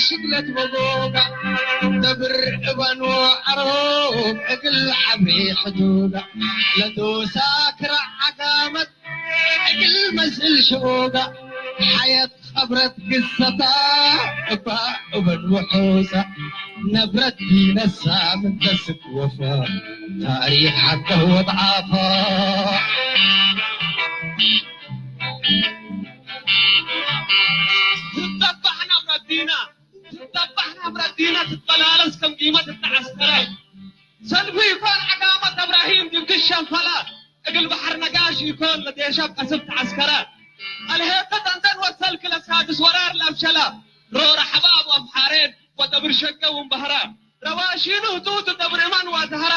ሽግለት መጎጋ ተብር እባን ወዓሮ እግል ዓብሪ ሕዱጋ ለቶሳ ክራ ዓጋመት እግል መስል ሸጎጋ ሓየት ኸብረት ግሰታ እባ እበን ውሑሳ ነብረት ዲነሳ ምን ተስክ ወፋ ታሪኽ ሓቀ ወጣፋ ትጠባሕ ናብረት ዲና ትጠባሕ ናብረት ዲና ትበላለስ ከም ጊመት እተዓስከረ ሰልፊ ይኮን ዓጋመት እብራሂም ዲብ ግሸን ፈላ እግል ባሕር ነጋሽ ይኮን ለዴሸብ ቀስብ ተዓስከረ። አልሄተ ደንደን ወሰልክ ለሳድስ ወራር ለአብሸላ ሮረ ሐባብ ወአምሓሬን ወደብር ሸገ ወንበህራ ረዋሺኑ ህጡቱ ደብር እማን ወአዝሀራ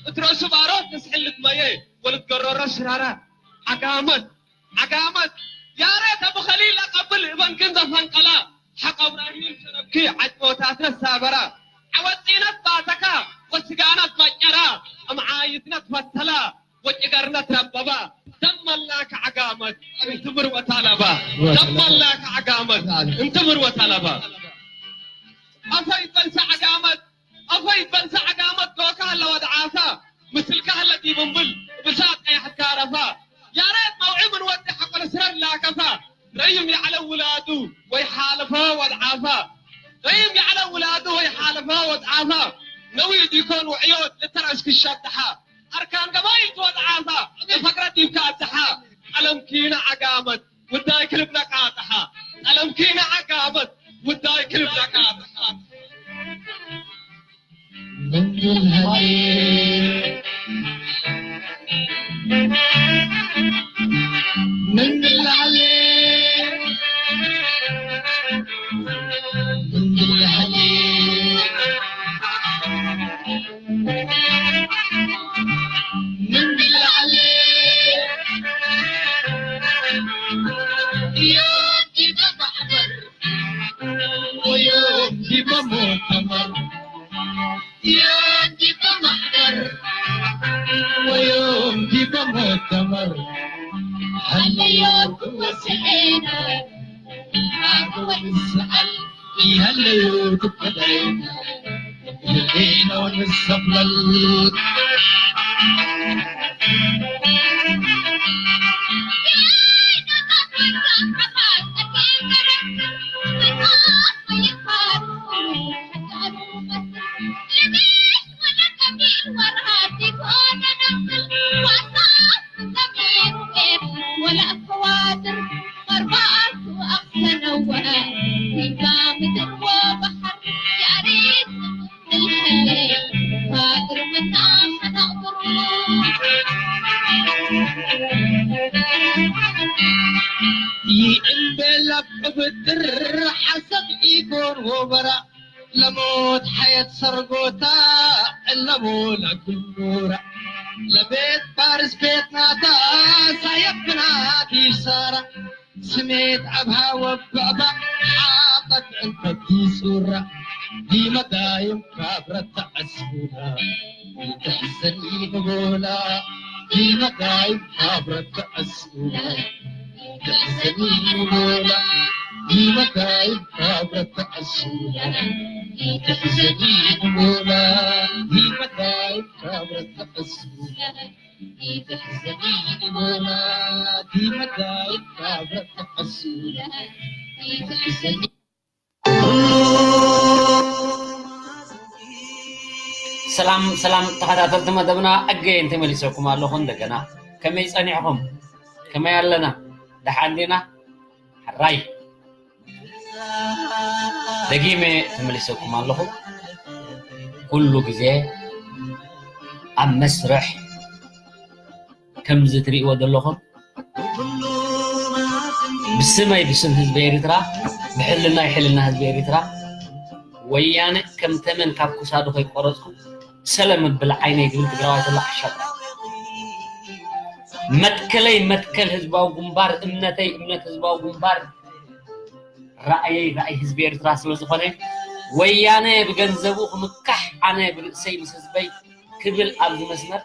እትረሱ ባሮት ንስሕል ልትመየ ወልትገረሮ ስራራ ዓጋመት ዓጋመት ያሬት አቡ ኸሊል አቀብል እበን ክንደ ፈንቀላ ሐቅ እብራሂም ሸነብኪ ዐጅቦታትነ ሳበራ ዐወጺነት ባተካ ወስጋነት በጨራ እምዓይትነት ፈተላ ወጭገርነት ረበባ ደመላክ ዓጋመት እንትምር ወታለባ ደመላክ ዓጋመት እንትምር ወታለባ አፈይ በልሰ ዓጋመት አፈይ በልሰ ዓጋመት ዶካ ለወድዓፋ ምስልካ ለዲብ እምብል ብሳጥ ቀያሕት ካረፋ ያሬት መውዒ ምን ወዲ ሐቆለ ስረር ላከፋ ረይም የዕለ ውላዱ ወይ ሓለፈ ወድዓፋ ረይም የዕለ ውላዱ ወይ ሓለፈ ወድዓፋ ነዊ ዲኮን ውዕዮት ልተረስክ ሸብድሓ አርካን ገባይል ትወድዓፋ ፈቅረ ዲብካ ኣብዝሓ ቀለም ኪነ ዓጋመት ውዳይ ክልብ ነቃጥሓ ቀለም ኪነ ዓጋመት ውዳይ ክልብ ነቃጥሓ ምንግል ሀሌ ምንግል ሀሌ ምንግል ሀሌ ምንግል ሀሌ يوم دي بمحضر ويوم دي بمؤتمر يوم دي بمحضر ويوم دي بمؤتمر هل يوم وسعينا هل ونسأل هل يوم تبدأ يلقينا ونسفلل ولا أخواتر أربعة أقسنوا إذا مدن وبحر يا ريت ይእምበላ ብድር ሓሰብ ኢጎር ወበራ ለሞት ሓየት ሰርጎታ እለሞ ለግኑራ ለቤት ፋርስ ቤት ናታ ሳየብና ዲሳራ ስሜት ኣብሃ ወባእባ ሓጠት እንተቲ ሱራ ዲመዳይም ካብረት ተዐስቡና ይትሕዘኒ ንጎላ ዲመዳይም ካብረት ተዐስቡና ይትሕዘኒ ንጎላ ዲመዳይም ካብረት ተዐስቡና ይትሕዘኒ ንጎላ ዲመዳይም ካብረት ተዐስቡና ሰላም ሰላም ተኸታተልቲ መደብና፣ ኣገይን ተመሊሰኩም ኣለኹ። እንደገና ከመይ ጸኒዕኹም? ከመይ ኣለና? ደሓን ዲና? ሕራይ ደጊመ ተመሊሰኩም ኣለኹ። ኩሉ ግዜ ኣብ መስርሕ ከምዚ ትርእይዎ ዘለኹም ብስመይ ብስም ህዝቢ ኤርትራ ብሕልናይ ሕልና ህዝቢ ኤርትራ ወያነ ከም ተመን ካብ ክሳዱ ከይቆረጽኩ ሰለ ምብል ዓይነይ ዝብል ትግራዋይ ተላ ሓሻብ መትከለይ መትከል ህዝባዊ ግንባር እምነተይ እምነት ህዝባዊ ግንባር ራእየይ ራእይ ህዝቢ ኤርትራ ስለ ዝኾነ ወያነ ብገንዘቡ ክምካሕ ኣነ ብርእሰይ ምስ ህዝበይ ክብል ኣብዚ መስመር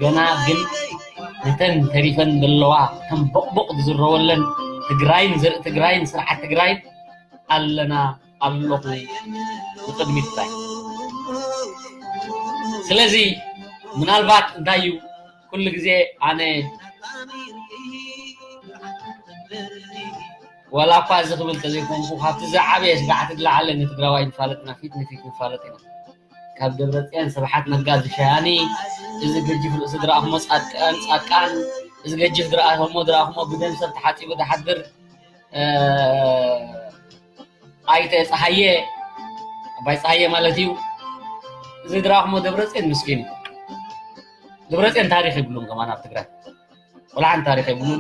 ገና ግን ነተን ተሪፈን ዘለዋ ከም ቦቕቦቕ ዝዝረወለን ትግራይን ዘርኢ ትግራይን ስርዓት ትግራይን ኣለና ኣለኹ ንቕድሚት ጥራይ። ስለዚ ምናልባት እንታይ እዩ ኩሉ ግዜ ኣነ ዋላ እኳ እዚ ክብል ተዘይኮንኩ ካብቲ ዝዓበየ ስጋዕቲ ዝለዓለ ንትግራዋይ ንፋለጥ ኢና፣ ፊት ንፊት ንፋለጥ ኢና። ካብ ደብረፅዮን ስብሓት ነጋ ዝሸያኒ እዚ ገጅፍ ርእሲ ድረኣኹሞ ፃድቃን ፃድቃን እዚ ገጅፍ ድረኣኹሞ ድረኣኹሞ ብደም ሰብ ተሓፂቡ ዝሓድር ኣይተ ፀሃየ ኣባይ ፀሃየ ማለት እዩ። እዚ ድራኹሞ ደብረፅዮን ምስኪን እዩ። ደብረፅዮን ታሪክ የብሉን ከማን ኣብ ትግራይ ቆልዓን ታሪክ የብሉን።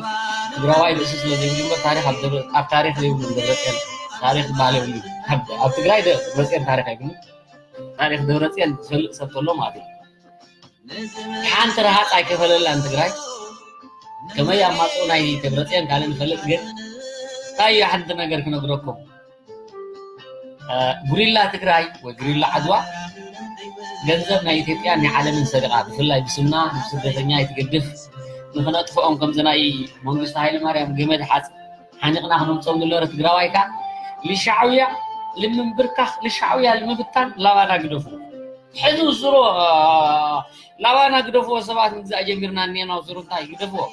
ትግራዋይ ርእሲ ስለ ዘይብሉ እምበር ታሪክ ኣብ ደብረ- ኣብ ታሪክ ዘይብሉን ደብረፅዮን ታሪክ ዝበሃል የብሉን። ኣብ- ኣብ ትግራይ ደብረፅዮን ታሪክ የብሉን። ታሪክ ደብረፅዮን ዝፈልጥ ሰብ ተሎ ማለት እዩ። ሓንቲ ረሃፅ ኣይከፈለላን ትግራይ። ከመይ ኣማፅኡ ናይ ደብረፅዮን ካልእ ንፈልጥ፣ ግን እንታይ እዩ ሓንቲ ነገር ክነግረኩም። ጉሪላ ትግራይ ወይ ጉሪላ ዓድዋ ገንዘብ ናይ ኢትዮጵያ ናይ ዓለምን ሰሪቓ፣ ብፍላይ ብስምና ንስደተኛ ኣይትገድፍ፣ ንክነጥፍኦም ከምዚ ናይ መንግስቱ ሃይለማርያም ገመድ ሓፂ ሓኒቕና ክነምፅኦም ዝነበረ ትግራዋይካ ልሻዕውያ ልምንብርካኽ ልሻዕውያ ልምብታን ላባና ግደፉ። ሕዚ ስሩ ላባና ግደፍዎ። ሰባት ምግዛእ ጀሚርና እኒአና ስሩ እንታይ ግደፍዎ።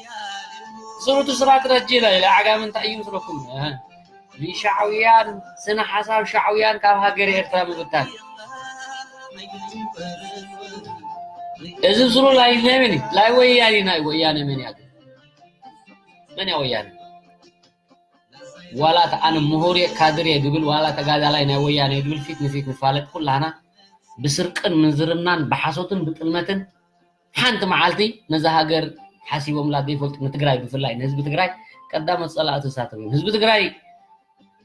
ስሩቱ ስራ ትረጅ ኢለ ኢለ ዓጋመ እንታይ እዩ ምስለኩም። ንሻዕውያን ስነ ሓሳብ ሻዕውያን ካብ ሃገር ኤርትራ ምብታን። እዚ ስሩ ላይ ናይ መን እዩ? ላይ ወያኔ ናይ ወያኔ መን ያገ መን ያ ወያኔ? ዋላ ኣነ ምሁር እየ ካድር እየ ዝብል ዋላ ተጋዳላይ ናይ ወያነ ዝብል ፊት ንፊት ንፋለጥ ኩላና ብስርቅን ምንዝርናን ብሓሶትን ብጥልመትን ሓንቲ መዓልቲ ነዛ ሃገር ሓሲቦምላ ዘይፈልጡ ንትግራይ ብፍላይ ንህዝቢ ትግራይ ቀዳሞት ፀላእቱ ንሳቶም እዮም። ህዝቢ ትግራይ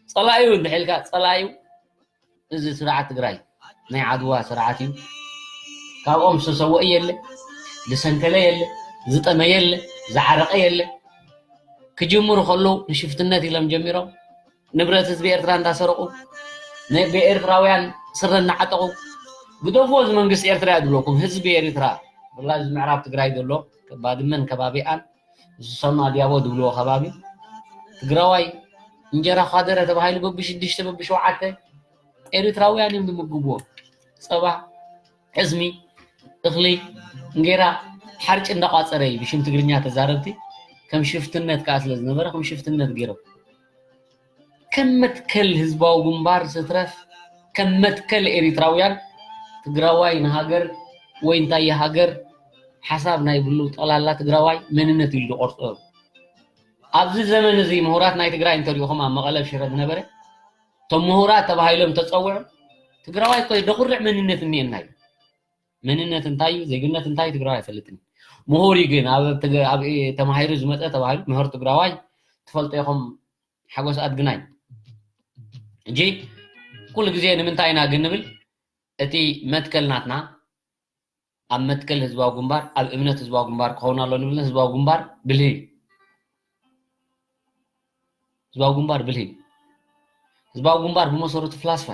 ፀላኢኡ እንድሕልካ ፀላኢኡ እዚ ስርዓት ትግራይ ናይ ዓድዋ ስርዓት እዩ። ካብኦም ዝተሰወአ የለ፣ ዝሰንከለ የለ፣ ዝጠመ የለ፣ ዝዓረቀ የለ። ክጅምሩ ከለዉ ንሽፍትነት ኢሎም ጀሚሮም ንብረት ህዝቢ ኤርትራ እንዳሰረቁ ብኤርትራውያን ስረ እናዓጠቁ ግደፍዎ። እዚ መንግስቲ ኤርትራ እያ ዝብለኩም። ህዝቢ ኤርትራ ብላ እዚ ምዕራብ ትግራይ ዘሎ ባድመን ከባቢኣን ዝሰማ ዲያቦ ዝብልዎ ከባቢ ትግራዋይ እንጀራ ኳደረ ተባሂሉ በብሽዱሽተ በብሸውዓተ ኤሪትራውያን እዮም ዝምግብዎ። ጸባ፣ ሕዝሚ፣ እኽሊ፣ እንጌራ፣ ሓርጭ እንዳቋጸረ እዩ ብሽም ትግርኛ ተዛረብቲ ከም ሽፍትነት ከኣ ስለ ዝነበረ ከም ሽፍትነት ገይሮም ከም መትከል ህዝባዊ ግንባር ስትረፍ ከም መትከል ኤሪትራውያን ትግራዋይ ንሃገር ወይ እንታይ ሃገር ሓሳብ ናይ ብሉ ጠላላ ትግራዋይ መንነት ኢሉ ዝቆርጾ ኣብዚ ዘመን እዚ ምሁራት ናይ ትግራይ እንተሪእኹም ኣብ መቐለ ሽረ ዝነበረ እቶም ምሁራት ተባሂሎም ተፀውዑ ትግራዋይ እኮ ደኩርዕ መንነት እኒኤና እዩ። መንነት እንታይ እዩ? ዜግነት እንታይ ትግራዋይ ኣይፈልጥን። ምሁር እዩ ግን ኣብ ተማሂሩ ዝመፀ ተባሂሉ ምሁር ትግራዋይ ትፈልጦ ኢኹም ሓጎስ ኣድግናይ እንጂ ኩሉ ግዜ ንምንታይ ኢና ግን ንብል እቲ መትከል ናትና ኣብ መትከል ህዝባዊ ግንባር ኣብ እምነት ህዝባዊ ግንባር ክኸውን ኣሎ ንብል ህዝባዊ ግንባር ብልሂ ህዝባዊ ግንባር ብልሂ ህዝባዊ ግንባር ብመሰረቱ ፍላስፋ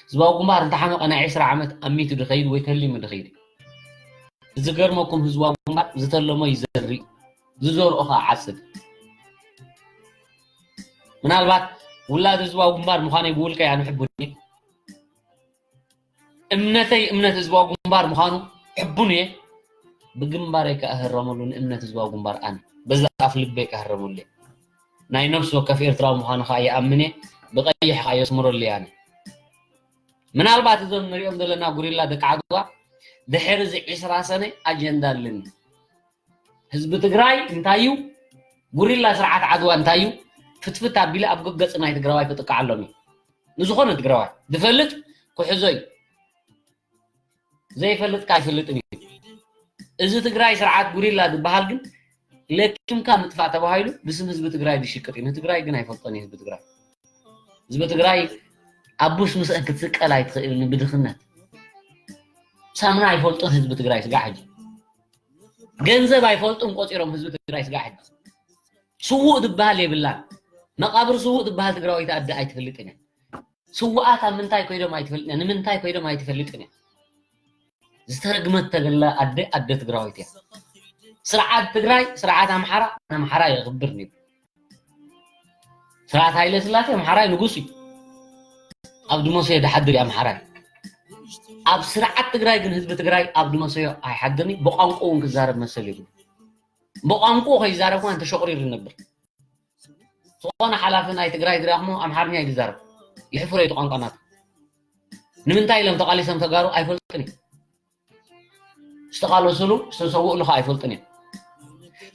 ህዝባዊ ግንባር እንተሓመቐ ናይ ዕስራ ዓመት ኣሚቱ ድኸይድ ወይ ተሊሙ ድኸይድ ዝገርመኩም ህዝባዊ ግንባር ዝተለሞ ይዘሪ ዝዘርኦ ከዓ ዓፅድ ምናልባት ውላድ ህዝባዊ ግንባር ምዃነይ ብውልቀይ ኣነ ሕቡን እምነተይ እምነት ህዝባዊ ግንባር ምዃኑ ሕቡን እየ። ብግንባረይ ከኣ ህረመሉ ንእምነት ህዝባዊ ግንባር ኣነ በዛ ኣፍ ልበይ ከህረመሉ እየ። ናይ ነፍሲ ወከፍ ኤርትራዊ ምዃኑ ከኣ ይኣምን እየ። ብቐይሕ ከኣ የስምረሉ እየ ኣነ። ምናልባት እዞም ንሪኦም ዘለና ጉሪላ ደቂ ዓድዋ ድሕሪ እዚ ዕስራ ሰነ ኣጀንዳ ኣለኒ። ህዝቢ ትግራይ እንታይ እዩ? ጉሪላ ስርዓት ዓድዋ እንታይ እዩ? ፍትፍት ኣቢለ ኣብ ገገፅ ናይ ትግራዋይ ክጥቃዓሎም እዩ። ንዝኾነ ትግራዋይ ዝፈልጥ ክሕዞ እዩ። ዘይፈልጥ ከ ኣይፈልጥን እዩ። እዚ ትግራይ ስርዓት ጉሪላ ዝበሃል ግን ለኪምካ ምጥፋእ ተባሂሉ ብስም ህዝቢ ትግራይ ዝሽቅጥ እዩ። ንትግራይ ግን ኣይፈልጦን እዩ ህዝቢ ትግራይ። ህዝቢ ትግራይ ኣብ ቡስ ምስአን ክትስቀል ኣይትኽእልን ብድኽነት። ሳምና ኣይፈልጦን ህዝቢ ትግራይ ስጋዕ ሕጂ። ገንዘብ ኣይፈልጡን ቆፂሮም ህዝቢ ትግራይ ስጋዕ ሕጂ ስዉእ ዝበሃል የብላን። መቃብር ስዉእ ዝበሃል ትግራወይቲ ኣደ ኣይትፈልጥን እያ። ስዉኣት ኣብ ምንታይ ኮይዶም ኣይትፈልጥን እያ። ንምንታይ ኮይዶም ኣይትፈልጥን እያ። ዝተረግመት ተገላ ኣደ ኣደ ትግራወይቲ እያ። ስርዓት ትግራይ ስርዓት ኣምሓራ ኣምሓራ የኽብር ነይሩ። ስርዓት ሃይለ ስላሴ ኣምሓራይ ንጉስ እዩ። ኣብ ድመሰዮ ድሓድር እዩ ኣምሓራይ። ኣብ ስርዓት ትግራይ ግን ህዝቢ ትግራይ ኣብ ድመሰዮ ኣይሓድርኒ። ብቋንቁ እውን ክዛረብ መሰል የብሉ። ብቋንቁ ከይዛረብ ከማን ተሸቑሪሩ ይነብር። ዝኾነ ሓላፊ ናይ ትግራይ ዝረኣኹሞ ኣምሓርኛ እዩ ዝዛረብ። ይሕፍሮ እዩ ቋንቋ ናቱ። ንምንታይ ኢሎም ተቓሊሶም ተጋሩ ኣይፈልጥን እዩ። ዝተቓለሱሉ ዝተሰውእሉ ከዓ ኣይፈልጥን እዮም።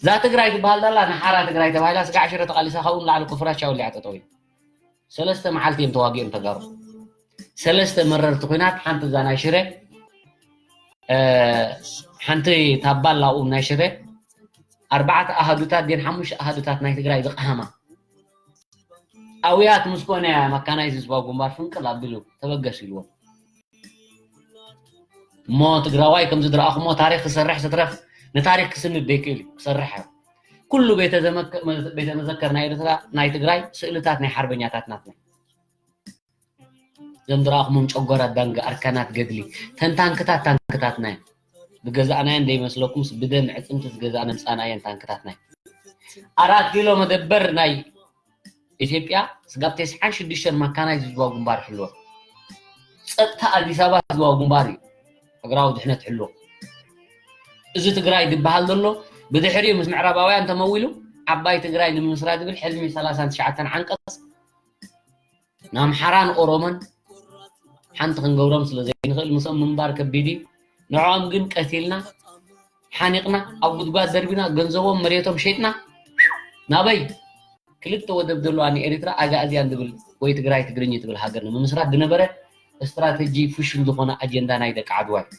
እዛ ትግራይ ትበሃል ዳላ ንሓራ ትግራይ ተባሂላ ስጋዕ ሽረ ተቓሊሳ ካብኡ ንላዕሊ ኮፍራቻ ወሊዓ ጠጠው እዩ። ሰለስተ መዓልቲ እዮም ተዋጊኦም ተጋሩ። ሰለስተ መረርቲ ኩናት፣ ሓንቲ እዛ ናይ ሽረ፣ ሓንቲ ታባላኡ ናይ ሽረ፣ ኣርባዕተ ኣሃዱታት ዴን ሓሙሽተ ኣሃዱታት ናይ ትግራይ ዝቀሃማ ኣውያት ምስ ኮነ መካናይዝ ህዝባዊ ግንባር ፍንቅል ኣቢሉ ተበገስ ኢልዎም። እሞ ትግራዋይ ከምዚ ድረኣኹሞ ታሪክ ክሰርሕ ስትረፍ ንታሪክ ክስንድ ደይክእል እዩ። ክሰርሕ እዮ። ኩሉ ቤተ መዘከር ናይ ኤርትራ ናይ ትግራይ ስእልታት ናይ ሓርበኛታት ናትና። ዘም ድረኣኹሞም ጨጎራ ዳንጋ ኣርካናት ገድሊ ተንታንክታት ታንክታትና እዮም። ብገዛእናየን ደይመስለኩምስ ብደም ዕፅምቲ ዝገዛእነ ምፃናየን ታንክታትና እዮም። ኣራት ኪሎ መደበር ናይ ኢትዮጵያ ስጋብ ተስዓን ሽዱሽተን ማካናይዝ ህዝባዊ ግንባር ይሕልወ። ፀጥታ ኣዲስ ኣበባ ህዝባዊ ግንባር እዩ። ሃገራዊ ድሕነት ይሕልወ። እዚ ትግራይ ዝበሃል ዘሎ ብድሕሪኡ ምስ ምዕራባውያን ተመዊሉ ዓባይ ትግራይ ንምምስራት ዝብል ሕልሚ ሰላሳን ትሽዓተን ዓንቀፅ ንኣምሓራን ኦሮሞን ሓንቲ ክንገብሮም ስለ ዘይንኽእል ምስኦም ምንባር ከቢድ እዩ። ንዕኦም ግን ቀቲልና ሓኒቕና ኣብ ጉድጓድ ደርቢና ገንዘቦም መሬቶም ሸይጥና ናበይ ክልተ ወደብ ዘለዋ ንኤሪትራ ኣጋእዝያን ዝብል ወይ ትግራይ ትግርኝ ትብል ሃገር ንምምስራት ዝነበረ ስትራተጂ ፍሹል ዝኾነ ኣጀንዳ ናይ ደቂ ዓድዋ እዩ።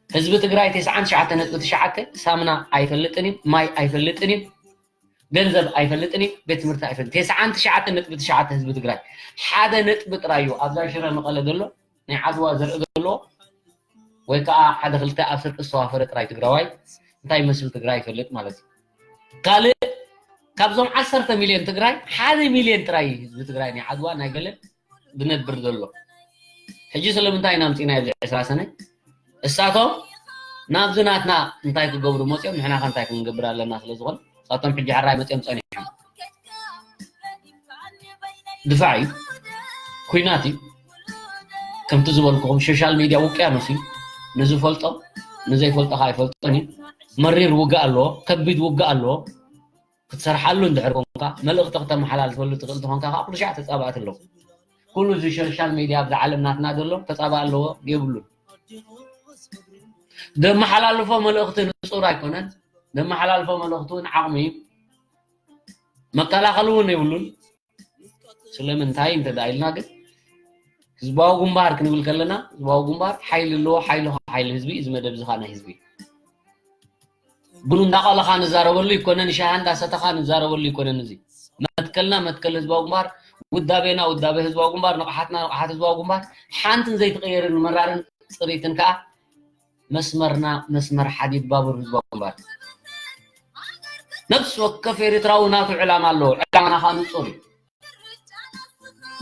ህዝቢ ትግራይ ተስዓን ትሽዓተ ነጥቢ ትሽዓተ ሳምና ኣይፈልጥን እዩ፣ ማይ ኣይፈልጥን እዩ፣ ገንዘብ ኣይፈልጥን እዩ፣ ቤት ትምህርቲ ኣይፈልጥን። ተስዓን ትሽዓተ ነጥቢ ትሽዓተ ህዝቢ ትግራይ ሓደ ነጥቢ ጥራይ እዩ ኣብዛ ሽረ መቐለ ዘሎ ናይ ዓድዋ ዘርኢ ዘለዎ ወይ ከዓ ሓደ ክልተ ኣብ ስርቂ ዝተዋፈረ ጥራይ ትግራዋይ እንታይ ይመስል ትግራይ ይፈልጥ ማለት እዩ። ካልእ ካብዞም ዓሰርተ ሚልዮን ትግራይ ሓደ ሚልዮን ጥራይ እዩ ህዝቢ ትግራይ ናይ ዓድዋ ናይ ገለ ዝነብር ዘሎ። ሕጂ ስለምንታይ ኢና ኣምፂና ኣብዚ ዕስራ ሰነ እሳቶም ናብዚ ናትና እንታይ ክገብሩ መፅኦም ንሕና ከ እንታይ ክንገብር ኣለና ስለ ዝኾነ እሳቶም ሕጂ ሕራይ መፅኦም ፀኒሖም። ድፋዕ እዩ፣ ኩናት እዩ። ከምቲ ዝበልኩኹም ሶሻል ሚድያ ውቅያኖስ እዩ። ንዝፈልጦ ንዘይፈልጦ ከዓ ኣይፈልጦን እዩ። መሪር ውግእ ኣለዎ፣ ከቢድ ውግእ ኣለዎ። ክትሰርሓሉ እንድሕር ኮንካ መልእኽቲ ክተመሓላልፈሉ ትኽእል ተኾንካ ከዓ ኩሉ ሻዕ ተፃባእቲ ኣለዉ። ኩሉ እዚ ሶሻል ሚድያ ኣብዚ ዓለም ናትና ዘሎ ተፃባእ ኣለዎ የብሉን። ዘመሓላልፎ መልእኽቲ ንፁር ኣይኮነን። ዘመሓላልፎ መልእኽቲ እውን ዓቕሚ እዩ። መከላኸሊ እውን የብሉን። ስለምንታይ እንተ ደኣ ኢልና ግን ህዝባዊ ግንባር ክንብል ከለና ህዝባዊ ግንባር ሓይሊ ኣለዎ። ሓይሊ ሓይሊ ህዝቢ እዩ። እዚ መደብ እዚ ከዓ ናይ ህዝቢ እዩ። ቡን እንዳቆለኻ ንዛረበሉ ይኮነን፣ ሻሂ እንዳሰተኻ ንዛረበሉ ይኮነን። እዚ መትከልና መትከል ህዝባዊ ግንባር፣ ውዳቤና ውዳቤ ህዝባዊ ግንባር፣ ንቕሓትና ንቕሓት ህዝባዊ ግንባር፣ ሓንትን ዘይትቐየርን መራርን ፅሪትን ከዓ መስመርና መስመር ሓዲድ ባቡር ህዝባዊ ግንባር። ነፍሲ ወከፍ ኤርትራዊ ናቱ ዕላማ ኣለዎ። ዕላማና ከዓ ንፁር እዩ።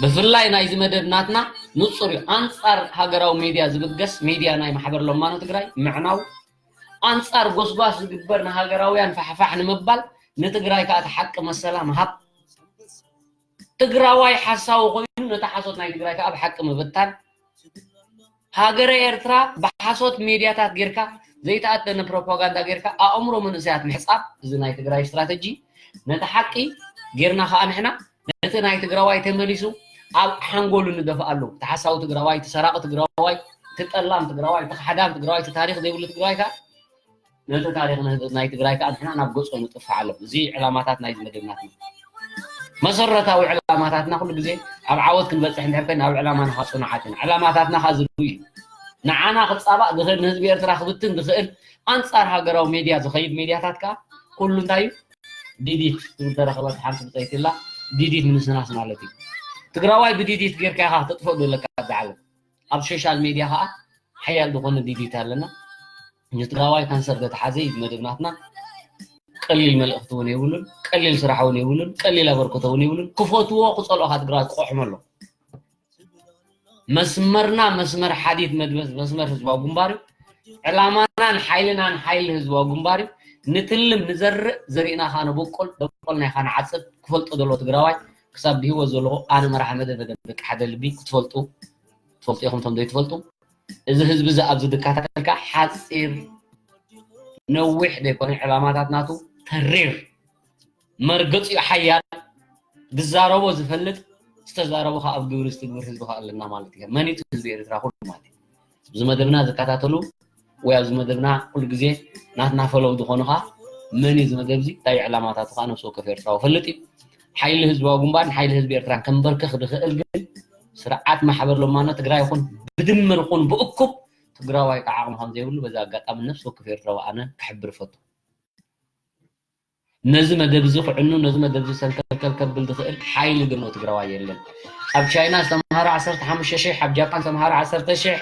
ብፍላይ ናይዚ መደብ ናትና ንፁር እዩ። ኣንፃር ሃገራዊ ሜድያ ዝብገስ ሜድያ ናይ ማሕበር ለማኖ ትግራይ ምዕናው፣ ኣንፃር ጎስጓስ ዝግበር ንሃገራውያን ፋሕፋሕ ንምባል ንትግራይ ከዓ እቲ ሓቂ መሰላ ምሃብ፣ ትግራዋይ ሓሳዊ ኮይኑ ነቲ ሓሶት ናይ ትግራይ ከዓ ብሓቂ ምብታን፣ ሃገረ ኤርትራ ብሓሶት ሜድያታት ጌርካ ዘይተኣደነ ፕሮፓጋንዳ ጌርካ ኣእምሮ መንእሰያት ምሕፃብ፣ እዚ ናይ ትግራይ ስትራተጂ። ነቲ ሓቂ ጌርና ከዓ ንሕና ነቲ ናይ ትግራዋይ ተመሊሱ ኣብ ሓንጎሉ ንደፍኣሉ። እቲ ሓሳዊ ትግራዋይ፣ እቲ ሰራቂ ትግራዋይ፣ እቲ ጠላም ትግራዋይ፣ እቲ ካሕዳም ትግራዋይ፣ እቲ ታሪክ ዘይብሉ ትግራዋይ ከዓ ነቲ ታሪክ ናይ ትግራይ ከዓ ንሕና ናብ ገፁ ንጥፍዓሎም። እዚ ዕላማታት ናይ መደብናትና መሰረታዊ ዕላማታትና ኩሉ ግዜ ኣብ ዓወት ክንበፅሕ እንድሕር ኮይና ኣብ ዕላማና ከዓ ፅኑዓት ኢና። ዕላማታትና ከዓ ዝብኢ እዩ። ንዓና ክፃባእ ዝኽእል ንህዝቢ ኤርትራ ክብትን ዝኽእል ኣንፃር ሃገራዊ ሜድያ ዝኸይድ ሜድያታት ከዓ ኩሉ እንታይ እዩ ዲዲት ትብል ተረኸበት ሓንቲ ብፀይትላ ዲዲት ምንስናስ ማለት እዩ። ትግራዋይ ብዲዲት ጌርካ ኢኻ ክተጥፍኦ ዘለካ ኣብዛ ዓለም። ኣብ ሶሻል ሜድያ ከዓ ሓያል ዝኾነ ዲዲት ኣለና። ንትግራዋይ ካንሰር ዘተሓዘ እዩ መደብ ናትና። ቀሊል መልእኽቲ እውን የብሉን፣ ቀሊል ስራሕ እውን የብሉን፣ ቀሊል ኣበርክቶ እውን የብሉን። ክፈትዎ ክፀልኦ ካብ ትግራዋይ ክቆሕሞ ኣሎ። መስመርና መስመር ሓዲት መድበስ መስመር ህዝባዊ ግንባር እዩ። ዕላማናን ሓይልናን ሓይሊ ህዝባዊ ግንባር እዩ። ንትልም ንዘርእ ዘሪእና ከዓ ንብቁል ደቆልና ኢኻ ንዓፅድ ክፈልጦ ዘለዎ ትግራዋይ ክሳብ ብህይወት ዘለኹ ኣነ መራሒ መደብ መደብ ደቂ ሓደ ልቢ ክትፈልጡ ትፈልጡ ኢኹም፣ እቶም ዘይትፈልጡ። እዚ ህዝቢ እዚ ኣብዚ ዝከታተልካ ሓፂር ነዊሕ ዘይኮነ ዕላማታት ናቱ ተሪር መርገፂኡ ሓያል ዝዛረቦ ዝፈልጥ ዝተዛረቦ ከዓ ኣብ ግብሪ ዝትግብር ህዝቢ ከዓ ኣለና ማለት እዩ። መን እዩ ህዝቢ ኤርትራ ኩሉ ማለት እዩ። እዚ መደብና ዝከታተሉ ወይ ኣብዚ መደብና ኩሉ ግዜ ናትና ፈለው ዝኾኑ ከዓ መን እዩ እዚ መደብ እዚ እንታይ ዕላማታቱ ከዓ ነፍሲ ወከፍ ኤርትራዊ ፈልጥ እዩ። ሓይሊ ህዝባዊ ግንባርን ሓይሊ ህዝቢ ኤርትራን ከንበርክኽ ዝኽእል ግን ስርዓት ማሕበር ለማኖ ትግራይ ይኹን ብድምር ይኹን ብእኩብ ትግራዋይ ከዓ ዓቕሚ ከም ዘይብሉ በዚ ኣጋጣሚ ነፍሲ ወከፍ ኤርትራዊ ኣነ ክሕብር እፈቱ። ነዚ መደብ እዚ ክዕኑ ነዚ መደብ እዚ ሰንከልከል ከብል ዝኽእል ሓይሊ ግን ትግራዋይ የለን። ኣብ ቻይና ዝተምሃረ ዓሰርተ ሓሙሽተ ሽሕ፣ ኣብ ጃፓን ዝተምሃረ ዓሰርተ ሽሕ፣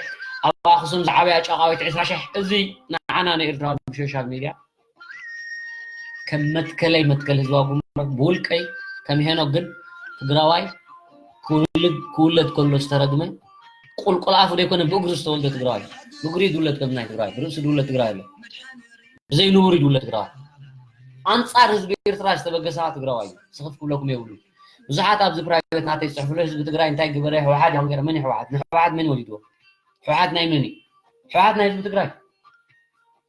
ኣብ ኣኽሱም ዝዓበያ ጨቃዊት ዕስራ ሽሕ። እዚ ንዓና ንኤርትራ ብሶሻል ሚድያ ከም መትከለይ መትከል ህዝባዊ ግንባር ብውልቀይ ከም ሄኖክ ግን ትግራዋይ ክውልድ ክውለድ ከሎ ዝተረግመ ቁልቁል ኣፉ ዘይኮነ ብእግሩ ዝተወልደ ትግራዋይ ብእግሩ ይድውለድ ከም ናይ ትግራዋይ ብርእሱ ድውለድ ትግራዋይ ኣሎ። ብዘይንቡር ይድውለድ ትግራዋይ ኣንፃር ህዝቢ ኤርትራ ዝተበገሰ ትግራዋይ እዩ። ስኽፍ ክብለኩም የብሉ። ብዙሓት ኣብዚ ፕራይቬት ናተይ ዝፅሕፉለ ህዝቢ ትግራይ እንታይ ግበረ ህወሓት እዮም ገይረ መን ህወሓት ንህወሓት መን ወሊድዎ? ህወሓት ናይ መን እዩ? ህወሓት ናይ ህዝቢ ትግራይ።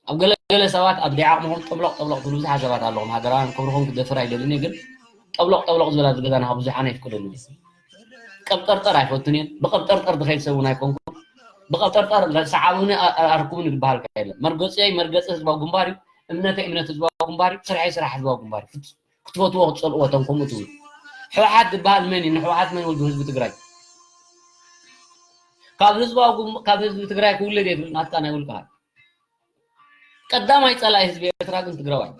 ኣብ ገለገለ ሰባት ኣብ ደይ ዓቕምኹም ጠብሎቕ ጠብሎቕ ትብሉ ብዙሓት ሰባት ኣለኹም። ሃገራውያን ክብርኹም ክደፍር ኣይደልን እየ፣ ግን ጠብሎቕ ጠብሎቕ ዝበላ ዝገዛና ብዙሓን ኣይፍቅደሉ። ቀብጠርጠር ኣይፈቱን እየን። ብቀብጠርጠር ዝኸይድ ሰብ እውን ኣይኮንኩን። ብቀብጠርጠር ሰዓቡኒ ኣርኩብኒ ዝበሃል የለን። መርገፂይ መርገፂ ህዝባዊ ግንባር እዩ። እምነተይ እምነት ህዝባዊ ግንባር እዩ። ስርሐይ ስራሕ ህዝባዊ ግንባር እዩ። ክትፈትዎ ክትፀልእዎ እቶም ከምኡ ትብሉ። ህወሓት ዝበሃል መን እዩ? ንህወሓት መን ወልዱ ህዝቢ ትግራይ? ካብ ህዝባዊ ግንብ- ካብ ህዝቢ ትግራይ ክውለድ የብሉ ናትካ ናይ ውልቅኻ። ቀዳማይ ፀላኢ ህዝቢ ኤርትራ ግን ትግራዋይ።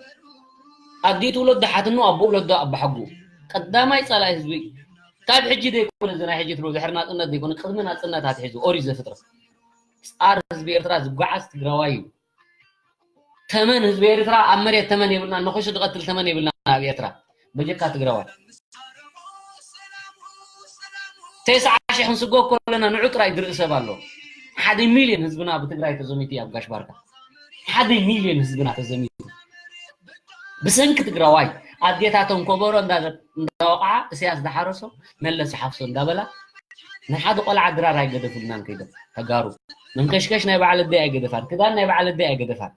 ኣዲኡ ትውለዶ ሓትኑ ኣቦ ውለዶ ኣባሓጉ። ቀዳማይ ፀላኢ ህዝቢ ካብ ሕጂ ዘይኮነ እዚ ናይ ሕጂ ትብሎ ድሕሪ ናፅነት ዘይኮነ ቅድሚ ናፅነት ኣትሒዙ ኦሪት ዘፍጥረት ፃር ህዝቢ ኤርትራ ዝጓዓዝ ትግራዋይ እዩ። ተመን ህዝቢ ኤርትራ ኣብ መሬት ተመን የብልና፣ ነኺሱ ዝቐትል ተመን የብልና ኣብ ኤርትራ በጀካ ትግራዋይ። ተስዓ ሽሕ ክንስጎ ከለና ንዑ ጥራይ ዝርኢ ሰብ ኣሎ። ሓደ ሚልዮን ህዝብና ብትግራይ ተዘሚቱ እዩ ኣብ ጋሽ ባርካ። ሓደ ሚልዮን ህዝብና ተዘሚቱ ብሰንኪ ትግራዋይ። ኣዴታቶም ኮበሮ እንዳ- እንዳወቕዓ እስያስ ዝሓረሶ መለስ ይሓፍሶ እንዳበላ ንሓደ ቆልዓ ድራር ኣይገደፉልናን ከይዶም ተጋሩ። መንከሽከሽ ናይ በዓል ኣደይ ኣይገደፋን፣ ክዳን ናይ በዓል ኣደይ ኣይገደፋን።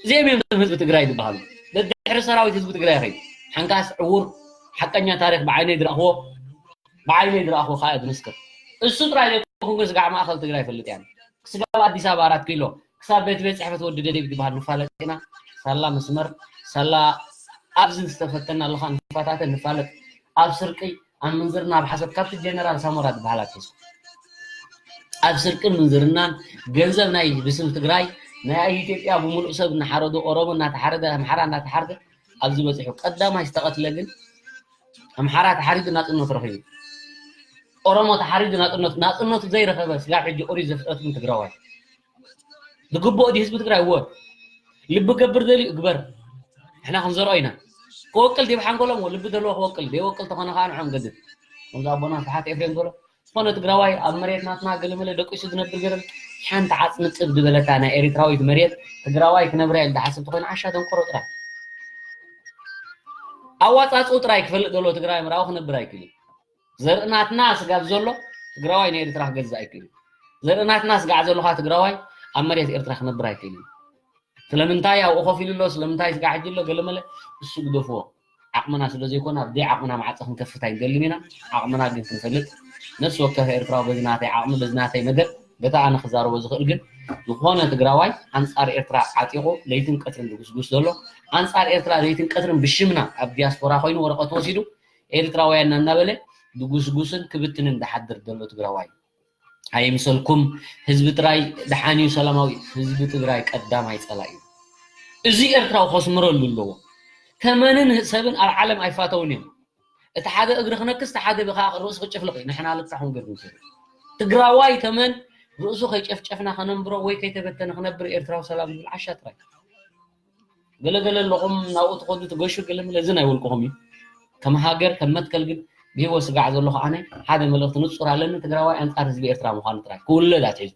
እዚኦም እዮም ህዝቢ ትግራይ ዝበሃሉ። ደድሕሪ ሰራዊት ህዝቢ ትግራይ ኸይዱ ሓንካስ ዕውር ሓቀኛ ታሪክ ብዓይነይ ዝረእኽዎ ብዓይነይ ዝረእኽዎ ከዓ ዝምስክር። እሱ ጥራይ ዘይኮንኩ ስጋዕ ማእኸል ትግራይ ይፈልጥ እያ። ክስጋብ ኣዲስ ኣበባ ኣራት ኪሎ ክሳብ ቤት ቤት ፅሕፈት ወዲ ደደቢት ዝበሃል ንፋለጥ ኢና። ሳላ መስመር ሳላ ኣብዚ ዝተፈተና ኣለኻ ንፋታተን ንፋለጥ ኣብ ስርቂ ኣብ ምንዝርና ኣብ ሓሶት ካብቲ ጀነራል ሳሞራ ዝበሃል ኣትሒዝኩም ኣብ ስርቅን ምንዝርናን ገንዘብ ናይ ብስም ትግራይ ናይ ኢትዮጵያ ብምሉእ ሰብ እናሓረዱ ኦሮሞ እናተሓረደ ኣምሓራ እናተሓረደ ኣብዚ በፂሑ ቀዳማይ ዝተቐትለ ግን ኣምሓራ ተሓሪዱ ናፅነቱ ረኺቡ ኦሮሞ ተሓሪዱ ናፅነቱ ናፅነቱ ዘይረኸበ ስጋብ ሕጂ ኦሪት ዘፍጥረት ግን ትግራዋይ ዝግብኦ ድዩ ህዝቢ ትግራይ እወ ልቢ ገብር ደልዩ እግበር ንሕና ክንዘርኦ ኢና ክወቅል ድብ ሓንጎሎም ልቢ ዘለዎ ክወቅል ዘይወቅል ተኾነ ከዓ ንዖም ገድል ከምዚ ኣቦና ስብሓት ኤፍሬም ዝበሎ ዝኾነ ትግራዋይ ኣብ መሬት ናትና ገለመለ ደቂሱ ዝነብር ገለ ሓንቲ ዓፅሚ ጥብ ዝበለታ ናይ ኤሪትራዊት መሬት ትግራዋይ ክነብራ ኢሉ ዝሓስብ ተኮይኑ ዓሻ ደንቆሮ ጥራይ ኣዋፃፅኡ ጥራይ ክፈልጥ ዘሎ ትግራይ ምርኣው ክነብር ኣይክእል እዩ ዘርኢ ናትና ስጋብ ዘሎ ትግራዋይ ንኤሪትራ ክገዝእ ኣይክእል እዩ ዘርኢ ናትና ስጋዕ ዘሎ ከዓ ትግራዋይ ኣብ መሬት ኤርትራ ክነብር ኣይክእል እዩ ስለምንታይ ኣብኡ ኮፍ ኢሉ ኣሎ ስለምንታይ ስጋዕ ሕጂ ኣሎ ገለመለ እሱ ግደፍዎ ዓቕምና ስለ ዘይኮነ ኣብ ደይ ዓቕምና ማዕፀ ክንከፍት ኣይንደልን ኢና ዓቕምና ግን ክንፈልጥ ነፍሲ ወከፍ ኤርትራዊ በዚ ናተይ ዓቕሚ በዚ ናተይ መደብ በታ ኣነ ክዛረቦ ዝኽእል ግን ዝኾነ ትግራዋይ ኣንፃር ኤርትራ ዓጢቑ ለይትን ቀትርን ዝጉስጉስ ዘሎ ኣንፃር ኤርትራ ለይትን ቀትርን ብሽምና ኣብ ዲያስፖራ ኮይኑ ወረቐት ወሲዱ ኤርትራውያን እናበለ ዝጉስጉስን ክብትንን ዝሓድር ዘሎ ትግራዋይ ኣይምሰልኩም ህዝቢ ጥራይ ደሓን እዩ ሰላማዊ ህዝቢ ትግራይ ቀዳማይ ፀላኢ እዩ እዚ ኤርትራዊ ከስምረሉ ኣለዎ ተመንን ሰብን ኣብ ዓለም ኣይፋተውን እዮም እቲ ሓደ እግሪ ክነክስ እቲ ሓደ ብካ ርእሱ ክጭፍልቕ እዩ ንሕና ልክዕ ክንገር ንክእል ትግራዋይ ተመን ርእሱ ከይጨፍጨፍና ከነንብሮ ወይ ከይተበተነ ክነብር ኤርትራዊ ሰላም ዝብል ዓሻ ጥራይ ገለገለ ኣለኹም ናብኡ ትኸዱ ትገሹ ገለመለ እዚ ናይ ውልቅኹም እዩ ከም ሃገር ከም መትከል ግን ብህይወት ስጋዕ ዘለኹ ኣነ ሓደ መልእኽቲ ንፁር ኣለኒ ትግራዋይ ኣንፃር ህዝቢ ኤርትራ ምዃኑ ጥራይ ክውለድ ኣትሒዙ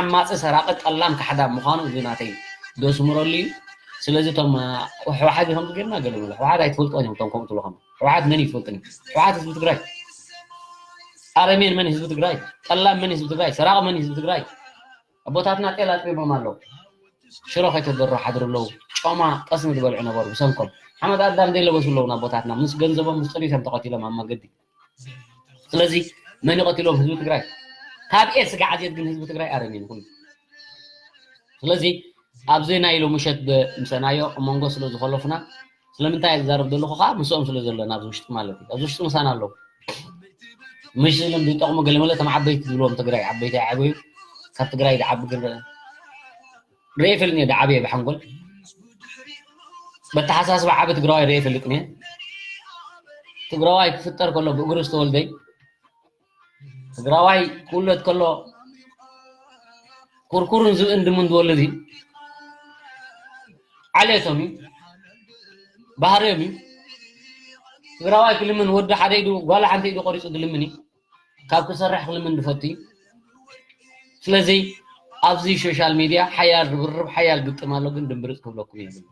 ዓማፂ ሰራቂ ጠላም ካሕዳም ምዃኑ እዚ ናተይ ደስምረሉ እዩ ስለዚ እቶም ህወሓት ከም ጌርና ገለ መለ ህወሓት ኣይትፈልጦን እዮም። እቶም ከምኡ ትብሎ ከም ህወሓት መን ይፈልጥን ህወሓት ህዝቢ ትግራይ ኣረሜን መን ህዝቢ ትግራይ ጠላም መን ህዝቢ ትግራይ ሰራቕ መን ህዝቢ ትግራይ ኣቦታትና ጤል ኣጥቢቦም ኣለዉ። ሽሮ ከይተደሮ ሓድሩ ኣለዉ። ጮማ ጠስሚ ዝበልዑ ነበሩ ብሰንኮም ሓመድ ኣዳም ዘይለበሱ ኣለዉ። ኣቦታትና ምስ ገንዘቦም ምስ ጥሪቶም ተቐቲሎም ኣብ መገዲ። ስለዚ መን ይቐትሎም ህዝቢ ትግራይ? ካብ ኤስ ጋዓዜት ግን ህዝቢ ትግራይ ኣረሜን ይኹን። ስለዚ ኣብዚ ናይ ሎሚ ምሸት ምሰናዮ መንጎ ስለ ዝኾለፉና ስለምንታይ ዝዛረብ ዘለኹ ከዓ ምስኦም ስለ ዘለና ኣብዚ ውሽጢ ማለት እዩ። ኣብዚ ውሽጢ ምሳና ኣለዉ። ምሽ ዝጠቕሙ ገለመለ እቶም ዓበይቲ ዝብልዎም ትግራይ ዓበይቲ ዓበዩ ካብ ትግራይ ዝዓቢ ግን ርኤ ፈልጥ እየ ዝዓበየ ብሓንጎል በተሓሳስባ ዓቢ ትግራዋይ ርኤ ፈልጥ እየ። ትግራዋይ ክፍጠር ከሎ ብእግሩ ዝተወልደይ ትግራዋይ ክውለድ ከሎ ኩርኩርን ዝብእን ድሙን ዝወልድ እዩ። ዓሌቶም እዩ፣ ባህርዮም እዩ። ትግራዋይ ክልምን ወዲ ሓደ ኢዱ ጓል ሓንቲ ኢዱ ቆሪፁ ዝልምን እዩ። ካብ ክሰርሕ ክልምን ዝፈቱ እዩ። ስለዚ ኣብዚ ሶሻል ሚድያ ሓያል ርብርብ ሓያል ግጥም ኣሎ፣ ግን ድምብርፅ ክብለኩም የብሉ።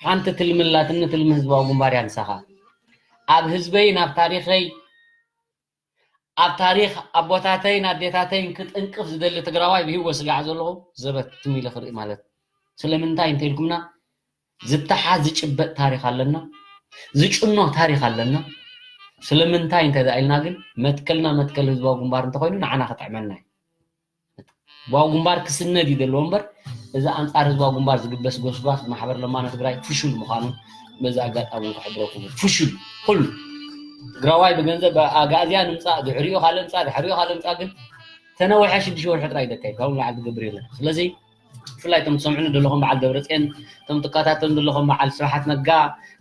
ሓንቲ ትልሚ ኣላትኒ፣ ትልሚ ህዝባዊ ግንባር እያ ንሳኻ። ኣብ ህዝበይ ናብ ታሪኸይ ኣብ ታሪኽ ኣቦታተይን ኣዴታተይን ክጥንቅፍ ዝደሊ ትግራዋይ ብህይወት ስጋዕ ዘለኹ ዘበት ትም ኢለ ክርኢ ማለት ስለምንታይ እንተኢልኩምና ዝተሓዝ ዝጭበጥ ታሪኽ ኣለና፣ ዝጭኖ ታሪኽ ኣለና። ስለምንታይ እንተ ኢልና ግን መትከልና መትከል ህዝባዊ ግንባር እንተኾይኑ ንዓና ክጥዕመና እዩ። ህዝባዊ ግንባር ክስነድ እዩ ዘለዎ እምበር እዚ ኣንፃር ህዝባዊ ግንባር ዝግበስ ጎስጓስ ማሕበር ለማኖ ትግራይ ፍሹል ምዃኑ በዚ ኣጋጣሚ እውን ክሕብረኩም ፍሹል ኩሉ ትግራዋይ ብገንዘብ ኣጋእዝያ ንምፃእ ድሕሪኡ ካልእ ምፃእ ድሕሪኡ ካልእ ምፃእ ግን ተነዊሐ ሽዱሽተ ወርሒ ጥራይ ደካይ ካብኡ ንላዕሊ ዝገብር የለን። ስለዚ ብፍላይ እቶም ትሰምዑኒ ዘለኹም በዓል ደብረፅዮን እቶም ትከታተሉኒ ዘለኹም በዓል ስብሓት ነጋ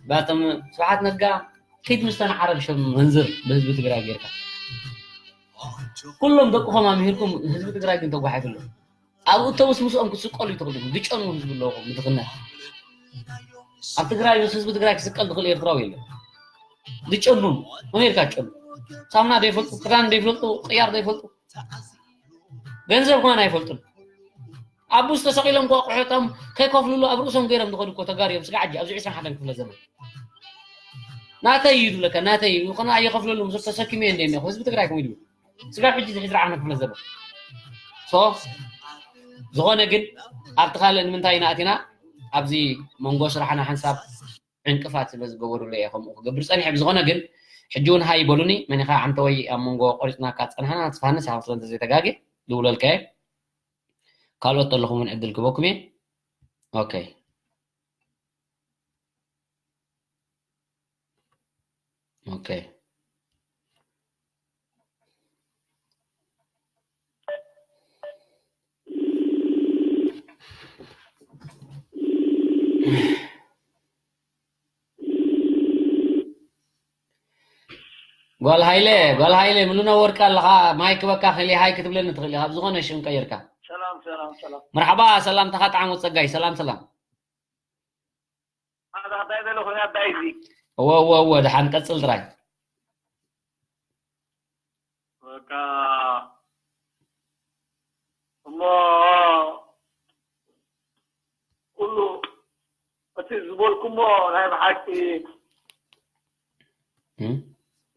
ባቶም ስብሓት ነጋ ኪድ ምስተን ዓረብ ሸም መንዝር ብህዝቢ ትግራይ ጌርካ ኩሎም ደቅኹም ኣምሂርኩም ህዝቢ ትግራይ ግን ተጓሒፉ ኣሎ። ኣብ እተውስ ምስኦም ክትስቀሉ ይትኽእሉ ኢኹም። ዝጨኑ ህዝቢ ኣለኹም ብድኽነት ኣብ ትግራይ ምስ ህዝቢ ትግራይ ክስቀል ዝኽእል ኤርትራዊ የለን። ዝጨኑ ኣሜሪካ ዝጨኑ ሳሙና ዘይፈልጡ ክዳን ዘይፈልጡ ቅያር ዘይፈልጡ ገንዘብ ከማን ኣይፈልጡን። ኣብ ቡስ ተሰቒሎም እንቋቑሖቶም ከይከፍልሉ ኣብ ርእሶም ገይሮም ዝኸዱ እኮ ተጋሩ እዮም። ስጋዕ ሕጂ ኣብዚ ዕስራን ሓደን ክፍለ ዘመን ናተይ እዩ ዝብለካ ናተይ እዩ ይኹን ኣይኸፍለሉ ምስ ተሰኪመ እንደ እኒኹ ህዝቢ ትግራይ ከምኡ ይድብል። ስጋብ ሕጂ ዝሕዝራ ዓመት ክፍለ ዘመን ሶ ዝኾነ ግን ኣብቲ ካልእ ንምንታይ ኢና ኣቲና ኣብዚ መንጎ ስራሕና ሓንሳብ ዕንቅፋት ስለ ዝገበሩለይ እየ ከምኡ ክገብር ፀኒሐ። ብዝኾነ ግን ሕጂ እውን ሃይ በሉኒ መኒኻ ዓንተወይ ኣብ መንጎ ቆሪፅናካ ዝፀናሕና ንስኻንስ ያው ስለ እንተዘይተጋግየ ዝውለልካ እየ። ካልኦት ተለኹም እውን ዕድል ክበኩም እየ። ኦኬ ኦኬ ጓል ሃይለ ጓል ሃይለ ምሉነ ወርቂ ኣለኻ ማይክ በካ ክሊ ሃይ ክትብለኒ ትኽእል ኢኻ ብዝኾነ ሽም ቀይርካ ሰላም ሰላም ሰላም መርሓባ ሰላምታኻ ጣዕሙ ፀጋይ ሰላም ሰላም ኣታ እንታይ ዘለኹ ኣባይ እዚ እወ እወ እወ ደሓን ቀፅል ጥራይ በቃ እሞ ኩሉ እቲ ዝበልኩሞ ናይ ብሓቂ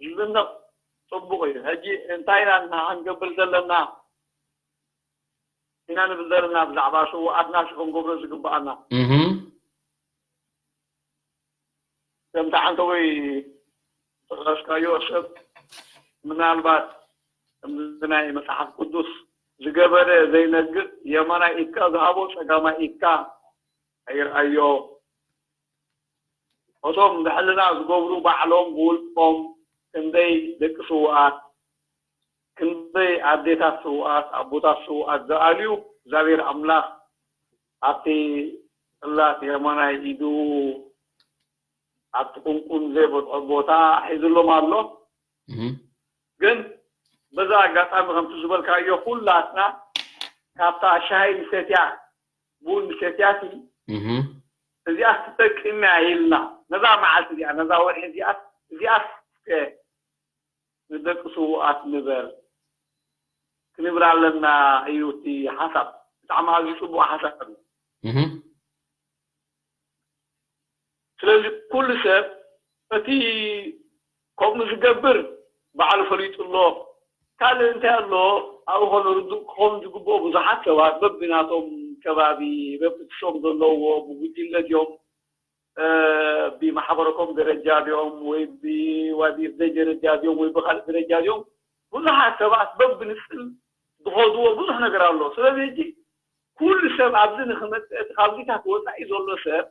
ዝድነቕ ፅቡቕ እዩ። ሕጂ እንታይ ኢና ንሓንገብር ዘለና ኢና ንብል ዘለና ብዛዕባ ስውኣትና ሲ ክንገብሮ ዝግብኣና ከምቲ ዓንተወይ ዝጠቐስካዮ ሰብ ምናልባት ከምዚ ናይ መፅሓፍ ቅዱስ ዝገበረ ዘይነግር የማናይ ኢድካ ዝሃቦ ፀጋማይ ኢድካ ኣይርኣዮ። እቶም ብሕልና ዝገብሩ ባዕሎም ብውልቆም ክንደይ ደቂ ስውኣት ክንደይ ኣዴታት ስውኣት ኣቦታት ስውኣት ዝኣልዩ እግዚኣብሔር ኣምላኽ ኣብቲ ጽላት የማናይ ኢዱ ኣብቲ ቁንቁን ዘይበጽሖ ቦታ ሒዝሎም ኣሎ። ግን በዛ ኣጋጣሚ ከምቲ ዝበልካዮ ኩላትና ካብታ ሻሂ ንሰትያ ቡን ንሰትያሲ እዚኣ ትጠቅም እያ ኢልና ነዛ መዓልቲ እዚኣ ነዛ ወርሒ እዚኣ እዚኣ ንደቂ ስውኣት ንበል ክንብል ኣለና እዩ እቲ ሓሳብ። ብጣዕሚ ኣዝዩ ፅቡቅ ሓሳብ እዩ። ስለዚ ኩሉ ሰብ እቲ ከምኡ ዝገብር ባዕሉ ፈሊጡ ኣሎ። ካልእ እንታይ ኣሎ? ኣብኡ ከሎ ርዱእ ክኸውን ዝግብኦ ብዙሓት ሰባት በብናቶም ከባቢ፣ በብክሶም ዘለዎ፣ ብጉጅለ ድዮም፣ እ፣ ብማሕበረኮም ደረጃ ድዮም፣ ወይ ብዋዲፍ ደረጃ ድዮም፣ ወይ ብኻልእ ደረጃ ድዮም፣ ብዙሓት ሰባት በብንጽል ዝኸድዎ ብዙሕ ነገር ኣሎ። ስለዚ ሕጂ ኩሉ ሰብ ኣብዚ ንክመጽእ፣ እቲ ካብ ጌታ ተወጻኢ ዘሎ ሰብ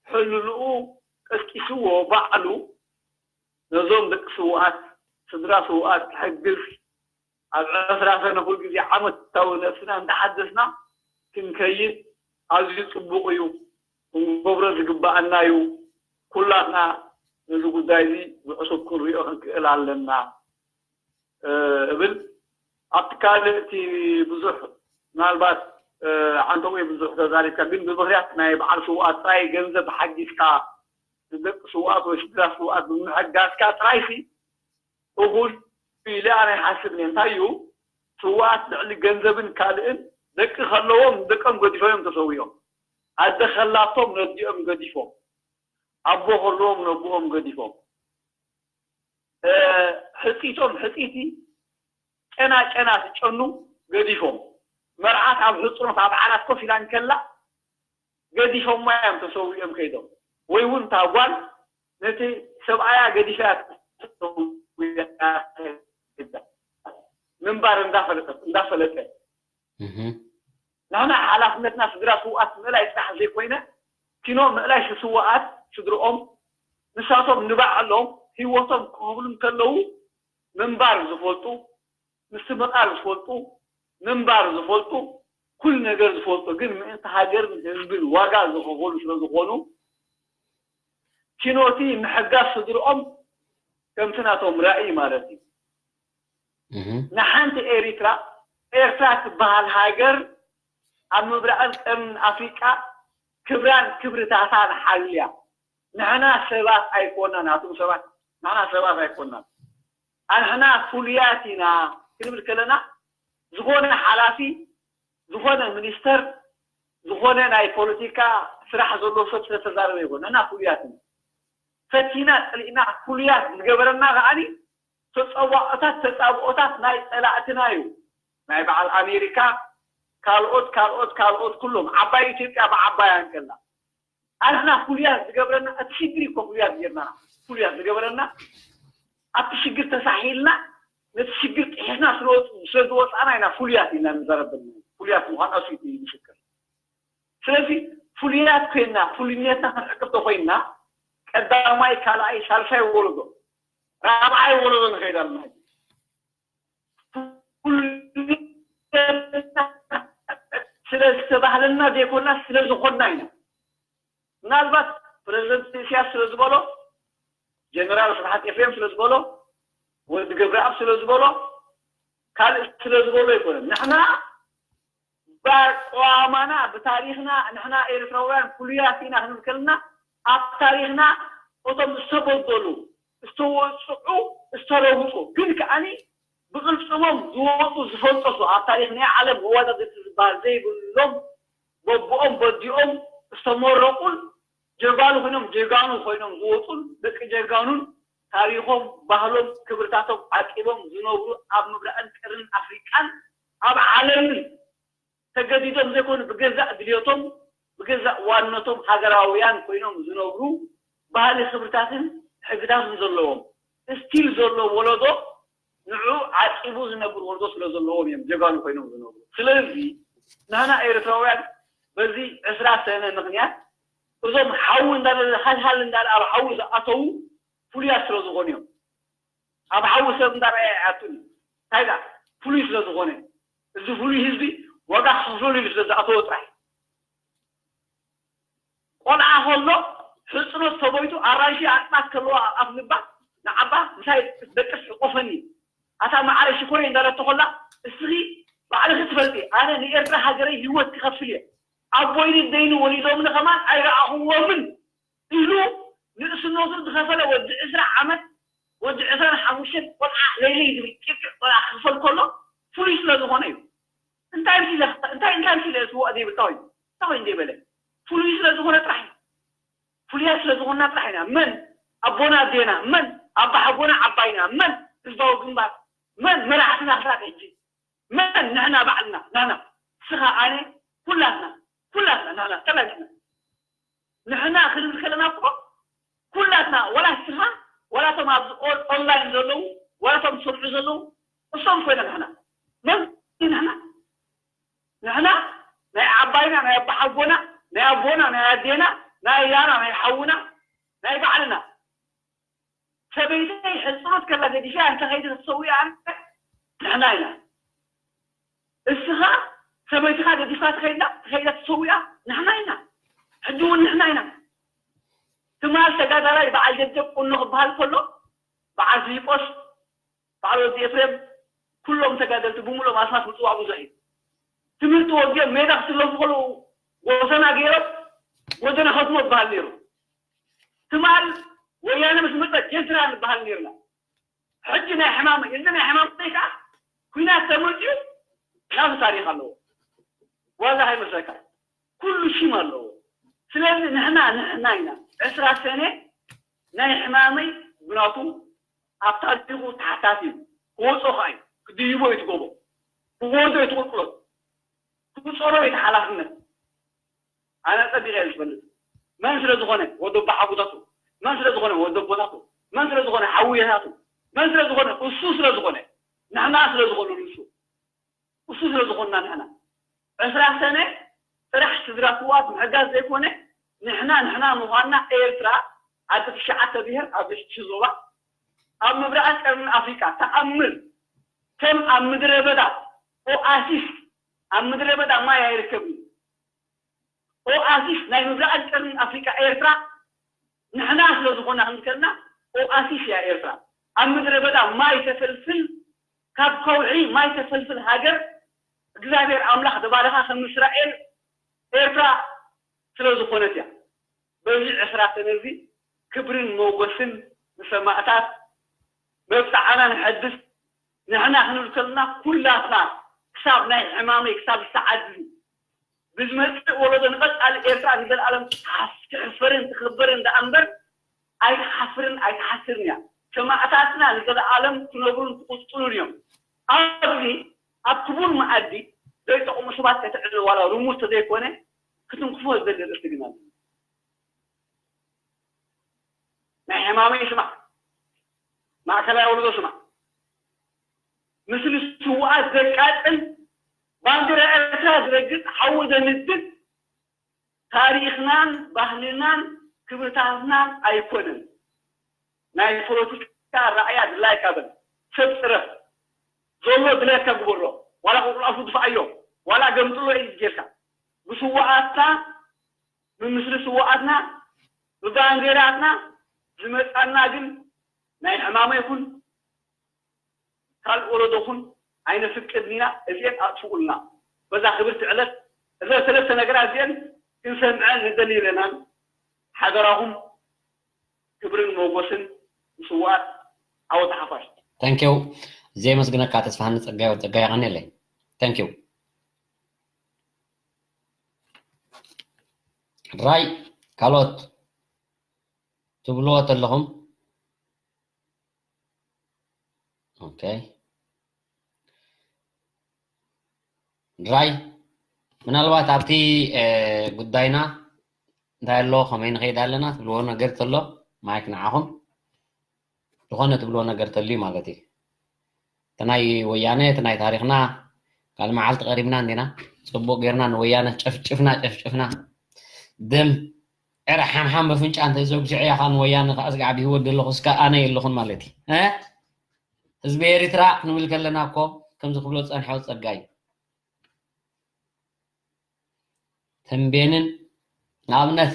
ሕልንኡ ቀስቂስዎ ባዕሉ ነዞም ደቂ ስውኣት፣ ስድራ ስውኣት ክሕግዝ፣ ኣብ ዕስራ ሰነ ኩሉ ግዜ ዓመታዊ ነብስና እንዳሓደስና ክንከይድ ኣዝዩ ጽቡቕ እዩ። ክንገብሮ ዝግብኣና እዩ። ኩላትና ነዚ ጉዳይ እዚ ብዕሱብ ክንሪኦ ክንክእል ኣለና፣ እ፣ እብል። ኣብቲ ካልእ እቲ ብዙሕ ምናልባት፣ እ፣ ዓንተቦይ ብዙሕ ተዛሪብካ፣ ግን ብምኽንያት ናይ በዓል ስውኣት ጥራይ ገንዘብ ሓጊዝካ ንደቂ ስውኣት ወይ ስድራ ስውኣት ብምሕጋዝካ ጥራይሲ እኹል ኢለ ኣነ ኣይሓስብን እየ። እንታይ እዩ፣ ስውኣት ልዕሊ ገንዘብን ካልእን ደቂ ከለዎም ንደቆም ገዲፎም እዮም ተሰዊኦም። ኣደ ከላቶም ነዲኦም ገዲፎም፣ ኣቦ ከለዎም ነቦኦም ገዲፎም፣ እ፣ ሕፂቶም ሕፂቲ ጨና ጨና ትጨኑ ገዲፎም፣ መርዓት ኣብ ሕፅኖት ኣብ ዓራት ኮፍ ኢላ እንከላ ገዲፎማ እዮም ተሰዊኦም ከይዶም። ወይ እውን እታ ጓል ነቲ ሰብኣያ ገዲፋ እያ ተሰዊኣ ከይዳ ምንባር እንዳፈለጠት፣ እንዳፈለጠ። እህ። ንሕና ሓላፍነትና ስድራ ስውኣት ምእላይ ጥራሕ ዘይኮይነ፣ ኪኖ ምእላይ ስውኣት ስድርኦም፣ ንሳቶም ንባዕሎም ህይወቶም ክህብሉ እንከለዉ ምንባር ዝፈልጡ፣ ምስትምቓር ዝፈልጡ፣ ምንባር ዝፈልጡ፣ ኩሉ ነገር ዝፈልጡ፣ ግን ምእንቲ ሃገርን ህዝብን ዋጋ ዝኸፈሉ ስለ ዝኾኑ፣ ኪኖቲ ምሕጋዝ ስድርኦም ከምቲ ናቶም ራእይ ማለት እዩ። እህ። ንሓንቲ ኤሪትራ፣ ኤርትራ ትበሃል ሃገር ኣብ ምብራቕን ቀርንን ኣፍሪቃ ክብራን ክብርታታን ሓልያ። ንሕና ሰባት ኣይኮናን፣ ኣቱም ሰባት፣ ንሕና ሰባት ኣይኮናን። ኣንሕና ፍሉያት ኢና ክንብል ከለና፣ ዝኾነ ሓላፊ፣ ዝኾነ ሚኒስተር፣ ዝኾነ ናይ ፖለቲካ ስራሕ ዘለዎ ሰብ ስለተዛረበ ይኮን። ንሕና ፍሉያት ኢና። ፈቲና፣ ጸሊእና፣ ፍሉያት ዝገበረና ከዓኒ ተጸዋዖታት፣ ተጻብኦታት ናይ ጸላእትና እዩ። ናይ በዓል ኣሜሪካ፣ ካልኦት፣ ካልኦት፣ ካልኦት ኩሎም። ዓባይ ኢትዮጵያ ብዓባያ እንከላ። ኣንሕና ፍሉያት ዝገብረና፣ እቲ ሽግር እኮ ፍሉያት ዝገብረና፣ ፍሉያት ዝገብረና፣ ኣብቲ ሽግር ተሳሒልና፣ ነቲ ሽግር ጥሒስና ስለ ወፅ-፣ ስለ ዝወፃና ኢና ፍሉያት ኢልና ንዛረብ ዘለና። ፍሉያት ምዃን ኣሱ እዩ ምስክር። ስለዚ ፍሉያት ኮይንና፣ ፍሉይነትና ክንዕቅብ ተኾይንና፣ ቀዳማይ፣ ካልኣይ፣ ሳልሳይ ወለዶ፣ ራብዓይ ወለዶ ንኸይድ ኣለና። ፍሉያት ስለ ዝተባህለና ዘይኮና፣ ስለ ዝኾንና ኢና። ምናልባት ፕረዚደንት ኢሳያስ ስለ ዝበሎ፣ ጀነራል ስብሓት ኤፍሬም ስለ ዝበሎ፣ ወዲ ገብረኣብ ስለ ዝበሎ፣ ካልእ ስለ ዝበሎ ኣይኮነን። ንሕና ብኣቋማና፣ ብታሪኽና፣ ንሕና ኤርትራውያን ፍሉያት ኢና ክንብል ከለና፣ ኣብ ታሪኽና እቶም ዝተበደሉ፣ ዝተወጽዑ፣ ዝተረግጹ፣ ግን ከኣኒ ብቕልጽሞም ዝወጹ፣ ዝፈልጠሱ፣ ኣብ ታሪኽ ናይ ዓለም መወዳድርቲ ዝበሃል ዘይብሎም፣ በብኦም በዲኦም ዝተመረቑን ጀጋኑ ኮይኖም፣ ጀጋኑ ኮይኖም ዝወጹን፣ ደቂ ጀጋኑን ታሪኾም፣ ባህሎም፣ ክብርታቶም ዓቂቦም ዝነብሩ፣ ኣብ ምብራቕን ቀርንን ኣፍሪቃን ኣብ ዓለምን ተገዲዶም ዘይኮኑ፣ ብገዛእ ድልየቶም፣ ብገዛእ ዋንነቶም ሃገራውያን ኮይኖም ዝነብሩ፣ ባህሊ፣ ክብርታትን ሕግታትን ዘለዎም፣ ስቲል ዘሎ ወለዶ፣ ንዑ ዓቂቡ ዝነብር ወለዶ ስለ ዘለዎም እዮም ጀጋኑ ኮይኖም ዝነብሩ። ስለዚ ንሕና ኤርትራውያን በዚ ዕስራ ሰነ ምኽንያት እዞም ሓዊ እንዳለ፣ ሃልሃል እንዳለ ኣብ ሓዊ ዝኣተዉ ፍሉያት ስለ ዝኾኑ እዮም። ኣብ ሓዊ ሰብ እንዳረኣየ ኣይኣቱን እዩ። እንታይ ደኣ? ፍሉይ ስለ ዝኾነ። እዚ ፍሉይ ህዝቢ ዋጋ ክኸፍለሉ ኢሉ ስለ ዝኣተወ ጥራሕ። ቆልዓ ከሎ ሕጽኖት ተቦይቱ ኣራንሺ ኣጥባት ከለዋ ኣብ ኣፍ ልባ ንዓባ ምሳይ ክትደቅስ ሕቆፈኒ። ኣታ መዓረ ሽኮረይ እንዳለቶ ከላ እስኺ ባዕልኺ ትፈልጢ። ኣነ ንኤርትራ ሃገረይ ህይወት ክኸፍል እየ። ኣቦይን ኣደይን ወሊዶምኒ ከማን ኣይረኣኹዎምን። ኢሉ ንእስነቱ ዝኸፈለ ወዲ ዕስራ ዓመት፣ ወዲ ዕስራን ሓሙሽተን ቆልዓ ለይለይ ዝብል ጭቅጭቅ ቆልዓ ክኽፈል ከሎ ፍሉይ ስለ ዝኾነ እዩ። እንታይ ኢሉ ኢለ እንታይ እንታይ ኢሉ ኢለ ስዋእ ዘይብል እንታይ እንታይ እንታይ በለ ፍሉይ ስለ ዝኾነ ጥራሕ እዩ። ፍሉያት ስለ ዝኾንና ጥራሕ ኢና። መን ኣቦና ኣዴና፣ መን ኣባሓጎና ዓባይና፣ መን ህዝባዊ ግንባር፣ መን መራሕትና ክሳብ ሕጂ፣ መን ንሕና ባዕልና፣ ንሕና፣ ንስኻ፣ ኣነ፣ ኩላትና፣ ኩላትና ንሕና ተላጊና። ንሕና ክንብል ከለና እኮ ኩላትና፣ ዋላ ንስኻ፣ ዋላ እቶም ኣብዚ ኦን-፣ ኦንላይን ዘለዉ፣ ዋላ እቶም ዝሰምዑ ዘለዉ፣ እሶም ኮይና ንሕና። መን ንሕና? ንሕና ናይ ዓባይና፣ ናይ ኣባሓጎና፣ ናይ ኣቦና፣ ናይ ኣዴና፣ ናይ ኣያና፣ ናይ ሓውና፣ ናይ ባዕልና። ሰበይተይ ሕጽኖት ከላ ገዲፈ እንተ ኸይደ ተሰዊኣ ንሕና ኢና። እስኻ ሰበይትኻ ገዲፍካ ተኸይዳ፣ ተኸይዳ ተሰዊኣ ንሕና ኢና። ሕጂ እውን ንሕና ኢና። ትማል ተጋዳላይ በዓል ደደብ ቁኖ ክበሃል ከሎ፣ በዓል ፊሊጶስ፣ በዓል ወዲ ኤፍሬም፣ ኩሎም ተጋደልቲ ብምሉኦም ኣስማት ምጽዋዕ ብዙሕ እዩ። ትምህርቲ ወዲኦም ሜዳ ክስለፉ ከለዉ ጎሰና ገይሮም ጎደና ከትሞ ዝበሃል ነይሩ። ትማል ወያነ ምስ መጸ ጀንትራ ንበሃል ነይርና። ሕጂ ናይ ሕማም፣ እዚ ናይ ሕማም ከኣ ኲናት ተመጽዩ ናቱ ታሪኽ ኣለዎ። ዋላ ኣይመስለካ። ኩሉ ሽም ኣለዎ። ስለዚ ንሕና፣ ንሕና ኢና። ዕስራ ሰነ ናይ ሕማመይ ብናቱ ኣብ ታሪኹ ተሓታቲ እዩ። ክወጾ ከኣ እዩ። ክድይቦ እዩ ትጎቦ። ክወርዶ እዩ ትቕልቅሎ። ክጸሮ እዩ ተሓላፍነት። ኣነ ጸቢቐ እየ ዝፈልጥ። መን ስለ ዝኾነ ወዲ ኣቦሓጎታቱ፣ መን ስለ ዝኾነ ወዲ ኣቦታቱ፣ መን ስለ ዝኾነ ሓውየታቱ፣ መን ስለ ዝኾነ እሱ ስለ ዝኾነ፣ ንሕና ስለ ዝኾኑ ንሱ፣ እሱ ስለ ዝኾንና ንሕና። ዕስራ ሰነ ጥራሕ ስድራ ስውኣት ምሕጋዝ ዘይኮነ፣ ንሕና ንሕና ምዃንና ኤርትራ ዓዲ ትሽዓተ ብሄር ኣብ ሽዱሽተ ዞባ ኣብ ምብራቕን ቀርንን ኣፍሪቃ ተኣምር ከም ኣብ ምድረ በዳ ኦኣሲስ ኣብ ምድረ በዳ ማይ ኣይርከብን። ኦኣሲስ ናይ ምብራቕን ቀርንን ኣፍሪቃ ኤርትራ ንሕና ስለ ዝኾና ክንከልና ኦኣሲስ እያ ኤርትራ። ኣብ ምድረ በዳ ማይ ተፈልፍል፣ ካብ ከውሒ ማይ ተፈልፍል ሃገር እግዚኣብሔር ኣምላኽ ተባረኻ ከም እስራኤል ኤርትራ ስለ ዝኾነት እያ። በዚ ዕስራ ሰነ እዚ ክብርን ሞጎስን ንሰማእታት፣ መብጽዓና ንሐድስ። ንሕና ክንብል ከለና ኩላትና ክሳብ ናይ ሕማመይ ክሳብ ዝሰዓት እዚ ብዝመጽእ ወለዶ ንቐጻሊ ኤርትራ ንዘለኣለም ትሓፍ-፣ ትሕፈርን ትኽበርን ደኣ እምበር ኣይትሓፍርን ኣይትሓስርን እያ። ሰማእታትና ንዘለኣለም ክነብሩን ክቕጽሉን እዮም። ኣብዚ ኣብ ክቡር መኣዲ ዘይጠቕሙ ሰባት ከተዕልል ዋላ ርሙር ተዘይኮነ ክትንክፎ ዝደሊ ርእሲ ግን ኣሎ። ናይ ሕማመይ ስማዕ፣ ማእከላይ ወለዶ ስማዕ። ምስሊ ስውኣት ዘቃጽል፣ ባንዲራ ኤርትራ ዝረግጽ፣ ሓዊ ዘንድድ፣ ታሪኽናን ባህልናን ክብርታትናን ኣይኮነን። ናይ ፖለቲካ ራእያ ድላይካ በል፣ ሰብ ጽረፍ፣ ዘሎ ድላይካ ግበሮ፣ ዋላ ቁልቁል ኣፉ ድፍኣዮ፣ ዋላ ገምጥሎ ኢድ ጌርካ። ብስውኣትና፣ ብምስሊ ስውኣትና፣ ብባንዴራትና ዝመጻና ግን ናይ ሕማሞ ይኹን ካልእ ወለዶ ኹን ኣይነፍቅድን ኢና። እዚኤን ኣጥፍኡልና። በዛ ክብርቲ ዕለት እዘን ሰለስተ ነገራት እዚኤን ክንሰምዐን ንደሊ ኢለናን። ሓደራኹም ክብርን ሞጎስን ንስውኣት ዓወት ሓፋሽ። Thank you። ዘየመስግነካ ተስፋሃኒ ጸጋይ ወዲ ጸጋይ የቐንየለይ። Thank you። ራይ ካልኦት ትብልዎ ተለኹም። ኦኬ። ራይ ምናልባት ኣብቲ ጉዳይና እንታይ ኣሎ ከመይ ንኸይድ ኣለና ትብልዎ ነገር ተሎ ማይክ ንዓኹም ዝኾነ ትብልዎ ነገር ተልዩ ማለት እዩ። እቲ ናይ ወያነ እቲ ናይ ታሪኽና ካልእ መዓልቲ ቀሪብና እንዲና ፅቡቅ ጌርና ንወያነ ጨፍጭፍና ጨፍጭፍና ደም ዕረ ሓምሓም በፍንጫ እንተ ዘጉስዐ እያ ከዓ ንወያነ ከዓ ስጋዕ ብህይወት ዘለኹ እስከ ኣነ የለኹን ማለት እዩ። እ? ህዝቢ ኤሪትራ ክንብል ከለና እኮ ከምዚ ክብሎ ዝፀንሐ ጸጋይ ተንቤንን ንኣብነት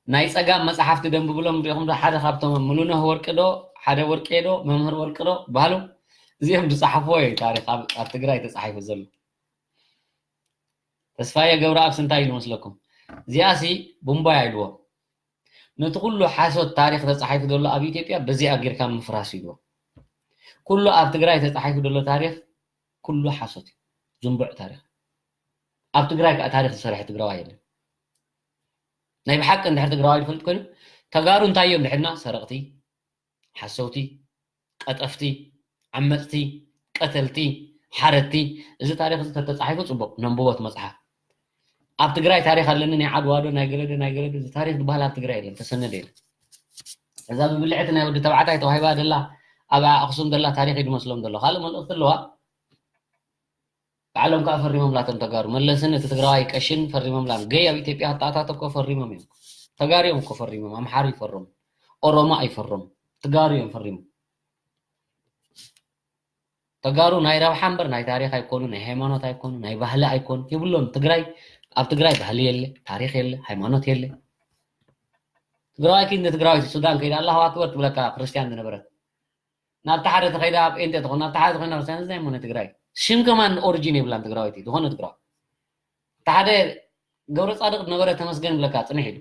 ናይ ጸጋም መጽሓፍቲ ደንብብሎም ሪኢኹም ዶ? ሓደ ካብቶም ሙሉነህ ወርቂ ዶ ሓደ ወርቄ ዶ መምህር ወርቂ ዶ ባሉ እዚኦም ዝጸሓፍዎ እዩ ታሪኽ ኣብ ኣብ ትግራይ ተጻሒፉ ዘሎ። ተስፋየ ገብረኣብስ እንታይ ኢሉ መስለኩም? እዚኣሲ ቡምባያ ኢልዎ። ነቲ ኩሉ ሓሶት ታሪኽ ተጻሒፉ ዘሎ ኣብ ኢትዮጵያ በዚኣ ጌርካ ምፍራስ ኢልዎ። ኩሉ ኣብ ትግራይ ተጻሒፉ ዘሎ ታሪኽ ኩሉ ሓሶት እዩ። ዝንቡዕ ታሪኽ። ኣብ ትግራይ ከዓ ታሪኽ ዝሰርሐ ትግራዋይ የለን። ናይ ብሓቂ እንድሕር ትግራዋይ ዝፈልጥ ኮይኑ፣ ተጋሩ እንታይ እዮም ድሕና? ሰረቕቲ፣ ሓሰውቲ፣ ቀጠፍቲ፣ ዓመፅቲ፣ ቀተልቲ፣ ሓረድቲ። እዚ ታሪክ እዚ ተተፃሒፉ ፅቡቅ ነንብቦት መፅሓፍ። ኣብ ትግራይ ታሪክ ኣለኒ፣ ናይ ዓድዋ ዶ ናይ ገለዶ ናይ ገለዶ፣ እዚ ታሪክ ዝበሃል ኣብ ትግራይ የለን፣ ተሰነደ የለን። እዛ ብብልዕቲ ናይ ወዲ ተባዕታይ ተዋሂባ ደላ፣ ኣብ ኣክሱም ደላ ታሪክ እዩ ዝመስሎም ዘሎ። ካልእ መልእክቲ ኣለዋ። ባዕሎም ከዓ ፈሪሞም ላቶም ተጋሩ፣ መለስን እቲ ትግራዋይ ቀሽን ፈሪሞም ላም። ገይ ኣብ ኢትዮጵያ ኣጣታት እኮ ፈሪሞም እዮም። ተጋሩ እዮም እኮ ፈሪሞም። ኣምሓሩ ይፈርሙ፣ ኦሮሞ ኣይፈርሙ፣ ተጋሩ እዮም ፈሪሞም። ተጋሩ ናይ ረብሓ እምበር ናይ ታሪክ ኣይኮኑ፣ ናይ ሃይማኖት ኣይኮኑ፣ ናይ ባህሊ ኣይኮኑ ይብሎም። ትግራይ፣ ኣብ ትግራይ ባህሊ የለ፣ ታሪክ የለ፣ ሃይማኖት የለ። ትግራዋይ ኪድ ንትግራዋይ ሱዳን ከይዳ ኣላሁ ኣክበር ትብለካ ክርስትያን ዝነበረት። ናብቲ ሓደ ተኸይዳ ጴንጤ ትኾን፣ ናብቲ ሓደ ተኾይና ክርስትያን፣ እዚ ናይ ሞነ ትግራይ። ሽም ከማን ኦሪጂን የብላን ትግራወይቲ፣ ዝኾነ ትግራዋይ። እቲ ሓደ ገብረ ጻድቕ ነበረ ተመስገን ይብለካ፣ ጽንሕ ኢሉ።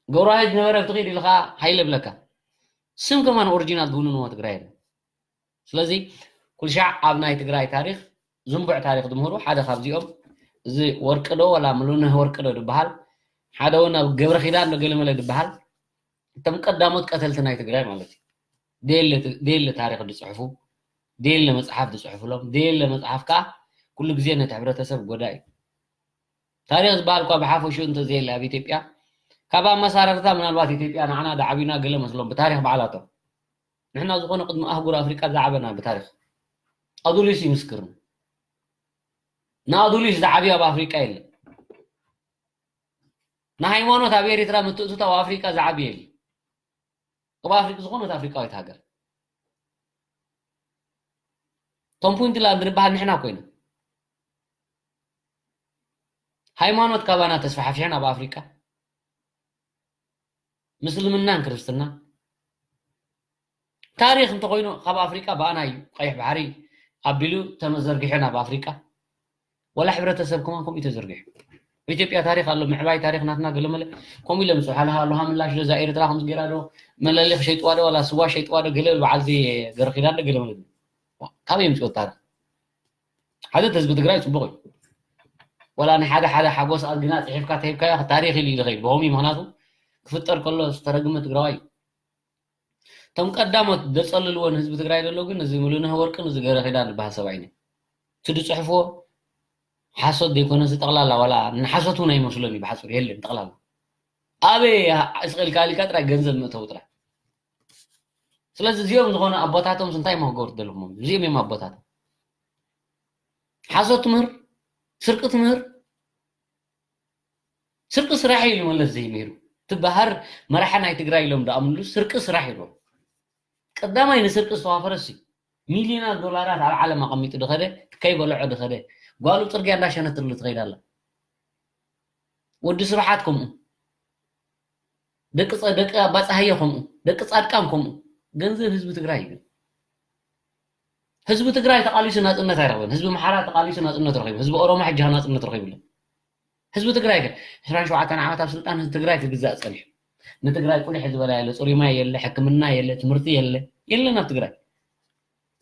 ገብረ ዋህድ ነበረ፣ ኣብቲ ኺድ ኢልኻ ሃይለ ይብለካ። ስም ከማን ኦሪጂናል ዝውንንዎ ትግራይ የለን። ስለዚ ኩልሻዕ ኣብ ናይ ትግራይ ታሪኽ ዝንቡዕ ታሪኽ ዝምህሩ ሓደ ካብዚኦም እዚ ወርቂ ዶ ወላ ሙሉነህ ወርቂ ዶ ዝበሃል፣ ሓደ እውን ኣብ ገብረ ኪዳን ዶ ገለመለ ዝበሃል፣ እቶም ቀዳሞት ቀተልቲ ናይ ትግራይ ማለት እዩ። ደየለ፣ ደየለ ታሪኽ ዝፅሕፉ፣ ደየለ መፅሓፍ ዝፅሕፉሎም፣ ደየለ መፅሓፍ ከዓ ኩሉ ግዜ ነቲ ሕብረተሰብ ጎዳኢ እዩ። ታሪኽ ዝበሃል እኳ ብሓፈሽኡ እንተዘየለ ኣብ ኢትዮጵያ፣ ካብ ኣመሳረርታ ምናልባት ኢትዮጵያ ንዓና ዳዓቢና ገለ መስሎም ብታሪኽ ባዕላቶም። ንሕና ዝኾነ ቅድሚ ኣህጉር ኣፍሪቃ ዝዓበና ብታሪኽ። ኣዱሊስ ይምስክር። ንኣዱሊስ ዝዓብዮ ኣብ ኣፍሪቃ የለን። ንሃይማኖት ኣብ ኤሪትራ ምትእትታው ኣፍሪቃ ዝዓብየ የለን። ኣብ ኣፍሪቃ ዝኾነት ኣፍሪቃዊት ሃገር። እቶም ፑንትላንድ ንበሃል ንሕና ኮይና። ሃይማኖት ካባና ተስፋሕፊሐን ኣብ ኣፍሪቃ። ምስልምናን ክርስትናን። ታሪኽ እንተኾይኑ ካብ ኣፍሪቃ ብኣና እዩ ቀይሕ ባሕሪ ኣቢሉ ተመዘርጊሐን ኣብ ኣፍሪቃ። ወላ ሕብረተሰብ ከማን ከምኡ እዩ ተዘርጊሑ። ኣብ ኢትዮጵያ ታሪኽ ኣሎ፣ ምዕባይ ታሪኽ ናትና ገለመለ ከምኡ ኢሎም ይፅሑ። ሃልሃ ኣሎ፣ ሃምላሽ ዶ እዛ ኤርትራ ከምዚ ገይራ ዶ፣ መለሊ ሸይጥዋ ዶ፣ ዋላ ስዋ ሸይጥዋ ዶ፣ ገለ በዓል እዚ ገረኺዳን ዶ ገለመለ። ካበይ የምፅኦ ታሪኽ? ሓደ ህዝቢ ትግራይ ፅቡቕ እዩ። ዋላ ናይ ሓደ ሓደ ሓጎስ ኣድግና ፅሒፍካ ተሂብካዮ ታሪኽ ኢሉ እዩ ዝኸይድ። ብኸምኡ እዩ፣ ምኽንያቱ ክፍጠር ከሎ ዝተረግመ ትግራዋይ እዩ። እቶም ቀዳሞት ዘፀልልዎ ንህዝቢ ትግራይ ዘሎ ግን እዚ ሙሉነህ ወርቅን እዚ ገረኺዳን ዝበሃል ሰብኣይ እዩ። እቲ ዝፅሕፍዎ ሓሶት ዘይኮነስ ጠቕላላ ዋላ ንሓሶት እውን ኣይመስሎን እዩ። ብሓፂሩ የለን ጠቕላላ። ኣበይ ስቕ ኢልካ ኣሊካ ጥራይ ገንዘብ መእተዊ ጥራይ። ስለዚ እዚኦም ዝኾነ ኣቦታቶምስ እንታይ እሞ ክገብሩ ተደለኹም? እዚኦም እዮም ኣቦታቶም። ሓሶት ትምህር፣ ስርቂ ትምህር፣ ስርቂ ስራሕ እዩ ኢሉ መለስ ዘይምሂሩ። እቲ ባህር መራሒ ናይ ትግራይ ኢሎም ደኣምንሉ ስርቂ ስራሕ ኢሎም። ቀዳማይ ንስርቂ ዝተዋፈረ እሱ እዩ። ሚልዮናት ዶላራት ኣብ ዓለም ኣቐሚጡ ድኸደ፣ ከይበልዖ ድኸደ። ጓሉ ፅርግያ እንዳሸነትሉ ትኸይድ ኣላ። ወዲ ስብሓት ከምኡ። ደቂ ጸ-፣ ደቂ ኣባጻህየ ከምኡ። ደቂ ጻድቃን ከምኡ። ገንዘብ ህዝቢ ትግራይ እዩ። ህዝቢ ትግራይ ተቓሊሱ ናጽነት ኣይረኽበን። ህዝቢ ኣምሓራ ተቓሊሱ ናጽነት ረኺቡ። ህዝቢ ኦሮሞ ሕጂ ናጽነት ረኺቡ ኣሎ። ህዝቢ ትግራይ ከ ዕስራን ሸውዓተን ዓመት ኣብ ስልጣን ህዝቢ ትግራይ ክግዛእ ጸኒሑ። ንትግራይ ቁሊሕ ዝበላ የለ፣ ጽሩይ ማይ የለ፣ ሕክምና የለ፣ ትምህርቲ የለ፣ የለን ኣብ ትግራይ።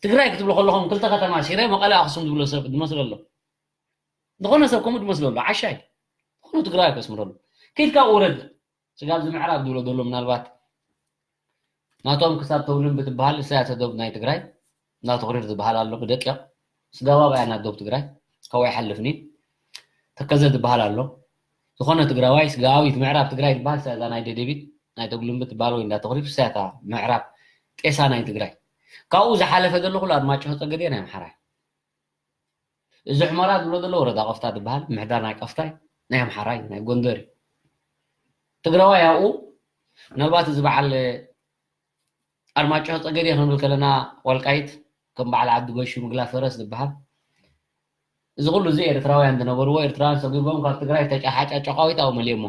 ትግራይ ክትብሉ ከለኹም ክልተ ከተማ ሽረ፣ መቐለ፣ ኣኽሱም ዝብሎ ሰብ ዝመስሎ ኣሎ። ዝኾነ ሰብ ከምኡ ዝመስሎ ኣሎ፣ ዓሻ እዩ። ዝኾነ ትግራይ ከስምረሉ። ከይድካ ውረድ። ስጋብ እዚ ምዕራብ ዝብሎ ዘሎ ምናልባት ናቶም ክሳብ ተውልምቢ ትበሃል እሳ እያ ተዶብ ናይ ትግራይ። እንዳ ተኽሪር ዝበሃል ኣሎ ብደቂቕ። ስጋብ ኣብኣ እያ ናት ዶብ ትግራይ። ካብኡ ኣይሓልፍን እዩ። ተከዘ ዝበሃል ኣሎ። ዝኾነ ትግራዋይ ስጋዊት ምዕራብ ትግራይ ትበሃል እሳ እያ እዛ ናይ ደደቢት፣ ናይ ተጉልምቢ ትበሃል ወይ እንዳ ተኽሪር እሳ እያ እታ ምዕራብ ጤሳ ናይ ትግራይ። ካብኡ ዝሓለፈ ዘሎ ኩሉ ኣድማጭሆ ጸገዴ ናይ ኣምሓራ እዩ። እዚ ሑመራ ዝብሎ ዘሎ ወረዳ ቆፍታ ዝበሃል ምሕዳር ናይ ቆፍታይ ናይ ኣምሓራይ ናይ ጎንደር እዩ። ትግራዋይ ኣብኡ ምናልባት እዚ በዓል ኣርማጭሆ ጸገዴ ክንብል ከለና ዋልቃይት ከም በዓል ዓዲ ጎሹ ምግላ ፈረስ ዝበሃል እዚ ኩሉ እዚ ኤርትራውያን ዝነበርዎ ኤርትራውያን ሰጒጎም ካብ ትግራይ ተጫሓጫ ጨቋዊት ኣብኡ መሊኦሞ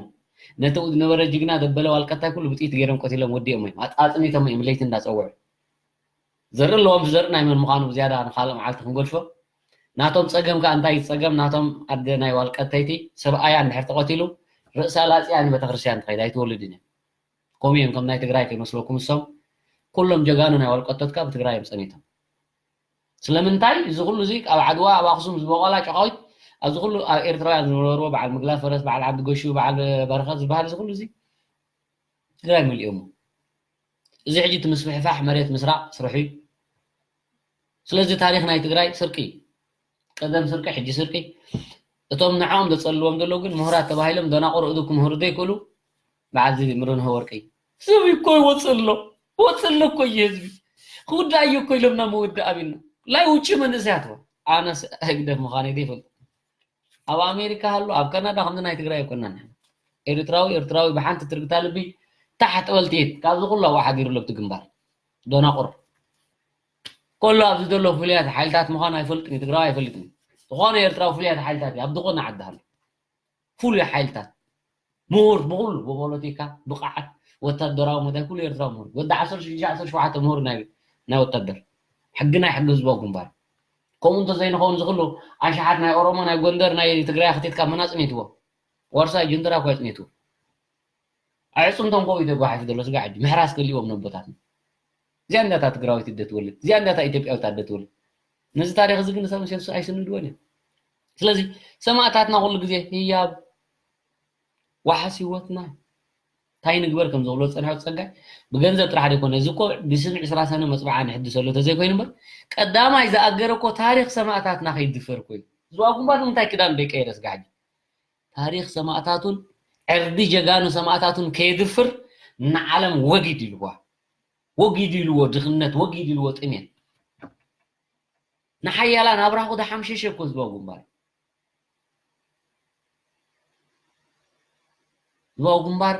ነቲ ዝነበረ ጅግና ደበለ ዋልቀታይ ኩሉ ብጥይት ገይሮም ቀቲሎም ወዲኦም እዮም ኣጣጽኒቶም እዮም ለይቲ እንዳጸውዑ ዘርኢ ኣለዎም። ዘርኢ ናይ መን ምዃኑ ብዝያዳ ንኻልእ መዓልቲ ክንገድፎ። ናቶም ጸገም ከኣ እንታይ እዩ ጸገም? ናቶም ኣደ ናይ ዋልቀተይቲ ሰብኣያ እንድሕር ተቐቲሉ ርእሳ ላጽያ ንቤተክርስትያን ትኸይድ ኣይትወልድን እያ። ከምኡ እዮም ከም ናይ ትግራይ ከይመስለኩም እሶም ኩሎም ጀጋኑ ናይ ዋልቀቶት ከኣ ብትግራይ እዮም ጸኒቶም። ስለምንታይ እዚ ኩሉ እዚ ኣብ ዓድዋ ኣብ ኣኽሱም ዝበቆላ ጨቓዊት ኣብዚ ኩሉ ኣብ ኤርትራውያን ዝነበርዎ በዓል ምግላ ፈረስ፣ በዓል ዓዲ ገሹ፣ በዓል በረኸት ዝበሃል እዚ ኩሉ እዚ ትግራይ መሊኦሞ። እዚ ሕጂ እቲ ምስፍሕፋሕ መሬት ምስራቕ ስርሑ እዩ። ስለዚ ታሪኽ ናይ ትግራይ ስርቂ እዩ። ቀደም ስርቂ፣ ሕጂ ስርቂ። እቶም ንዕኦም ዘጸልዎም ዘለዉ ግን ምሁራት ተባሂሎም ደናቑር እዱ ክምህሩ ዘይክእሉ በዓል እዚ ምርንሆ ወርቂ። ሰብ እኮ ይወጽእ ኣሎ። ወጽእ ኣሎ እኮ እዩ ህዝቢ። ክውዳእ እዩ እኮ ኢሎምና መወዳእ ኣቢልና። ላይ ውጭ መንእሰያት ዋ። ኣነስ ህግደፍ ምዃነይ ዘይፈልጥ። ኣብ ኣሜሪካ ሃሉ፣ ኣብ ካናዳ ከምዚ ናይ ትግራይ ኣይኮናን። ኤርትራዊ፣ ኤርትራዊ ብሓንቲ ትርግታ ልቢ ታሕ ጥበል ጥይት ካብዚ ኩሉ ኣብኡ ሓዲሩ ለብቲ ግንባር። ደናቑር። ከሎ ኣብዚ ዘሎ ፍሉያት ሓይልታት ምዃኑ ኣይፈልጥን እዩ፣ ትግራዊ ኣይፈልጥን እዩ። ዝኾነ ኤርትራዊ ፍሉያት ሓይልታት እዩ፣ ኣብ ዝኾነ ዓዲ ሃሉ። ፍሉይ ሓይልታት። ምሁር ብኹሉ፣ ብፖለቲካ፣ ብቕዓት፣ ወታደራዊ መዳይ፣ ኩሉ ኤርትራዊ ምሁር። ወዲ ዓሰርተ ሽዱሽተ፣ ዓሰርተ ሸውዓተ ምሁር ናይ፣ ናይ ወታደር። ሕጊ ናይ ሕጊ ህዝባዊ ግንባር። ከምኡ እንተዘይንኸውን እዚ ኩሉ ኣሽሓት ናይ ኦሮሞ፣ ናይ ጎንደር፣ ናይ ትግራይ ክትትካ መን ኣጽኒትዎ? ዋርሳይ ጅንትራ እኮ ኣጽኒቱ። ኣዕጽምቶም ከብኡ ተጓሒፉ ዘሎ ስጋ ሕጂ ምሕራስ ገሊዎም ነቦታትና። እዚኣ እንዳታ ትግራዊት እደ ትወልድ፣ እዚኣ እንዳታ ኢትዮጵያዊት ኣደ ትወልድ። ነዚ ታሪኽ እዚ ግን ንሰብ ንሴሱ ኣይስንድዎን እዮም። ስለዚ ሰማእታትና ኩሉ ግዜ ህያብ ዋሕስ ህይወትና እንታይ ንግበር ከም ዝብሎ ዝጸንሐ ጸጋይ ብገንዘብ ጥራሕ ዘይኮነ፣ እዚ እኮ ብስም ዕስራ ሰነ መጽብዓ ንሕድሰሉ ተዘይኮይኑ እምበር፣ ቀዳማይ ዝኣገረ እኮ ታሪኽ ሰማእታትና ከይድፈር እኮ እዩ። ዝዋ ግንባር ንምንታይ ክዳን ደይቀየረ ስጋ ሕጂ? ታሪኽ ሰማእታቱን ዕርዲ ጀጋኑ ሰማእታቱን ከየድፍር ንዓለም ወጊድ ኢልዋ። ወጊድ ኢልዎ ድኽነት፣ ወጊድ ኢልዎ ጥሜት። ንሓያላን ኣብራኹ ዝሓምሸሸ እኮ ዝዋ ግንባር። ዝዋ ግንባር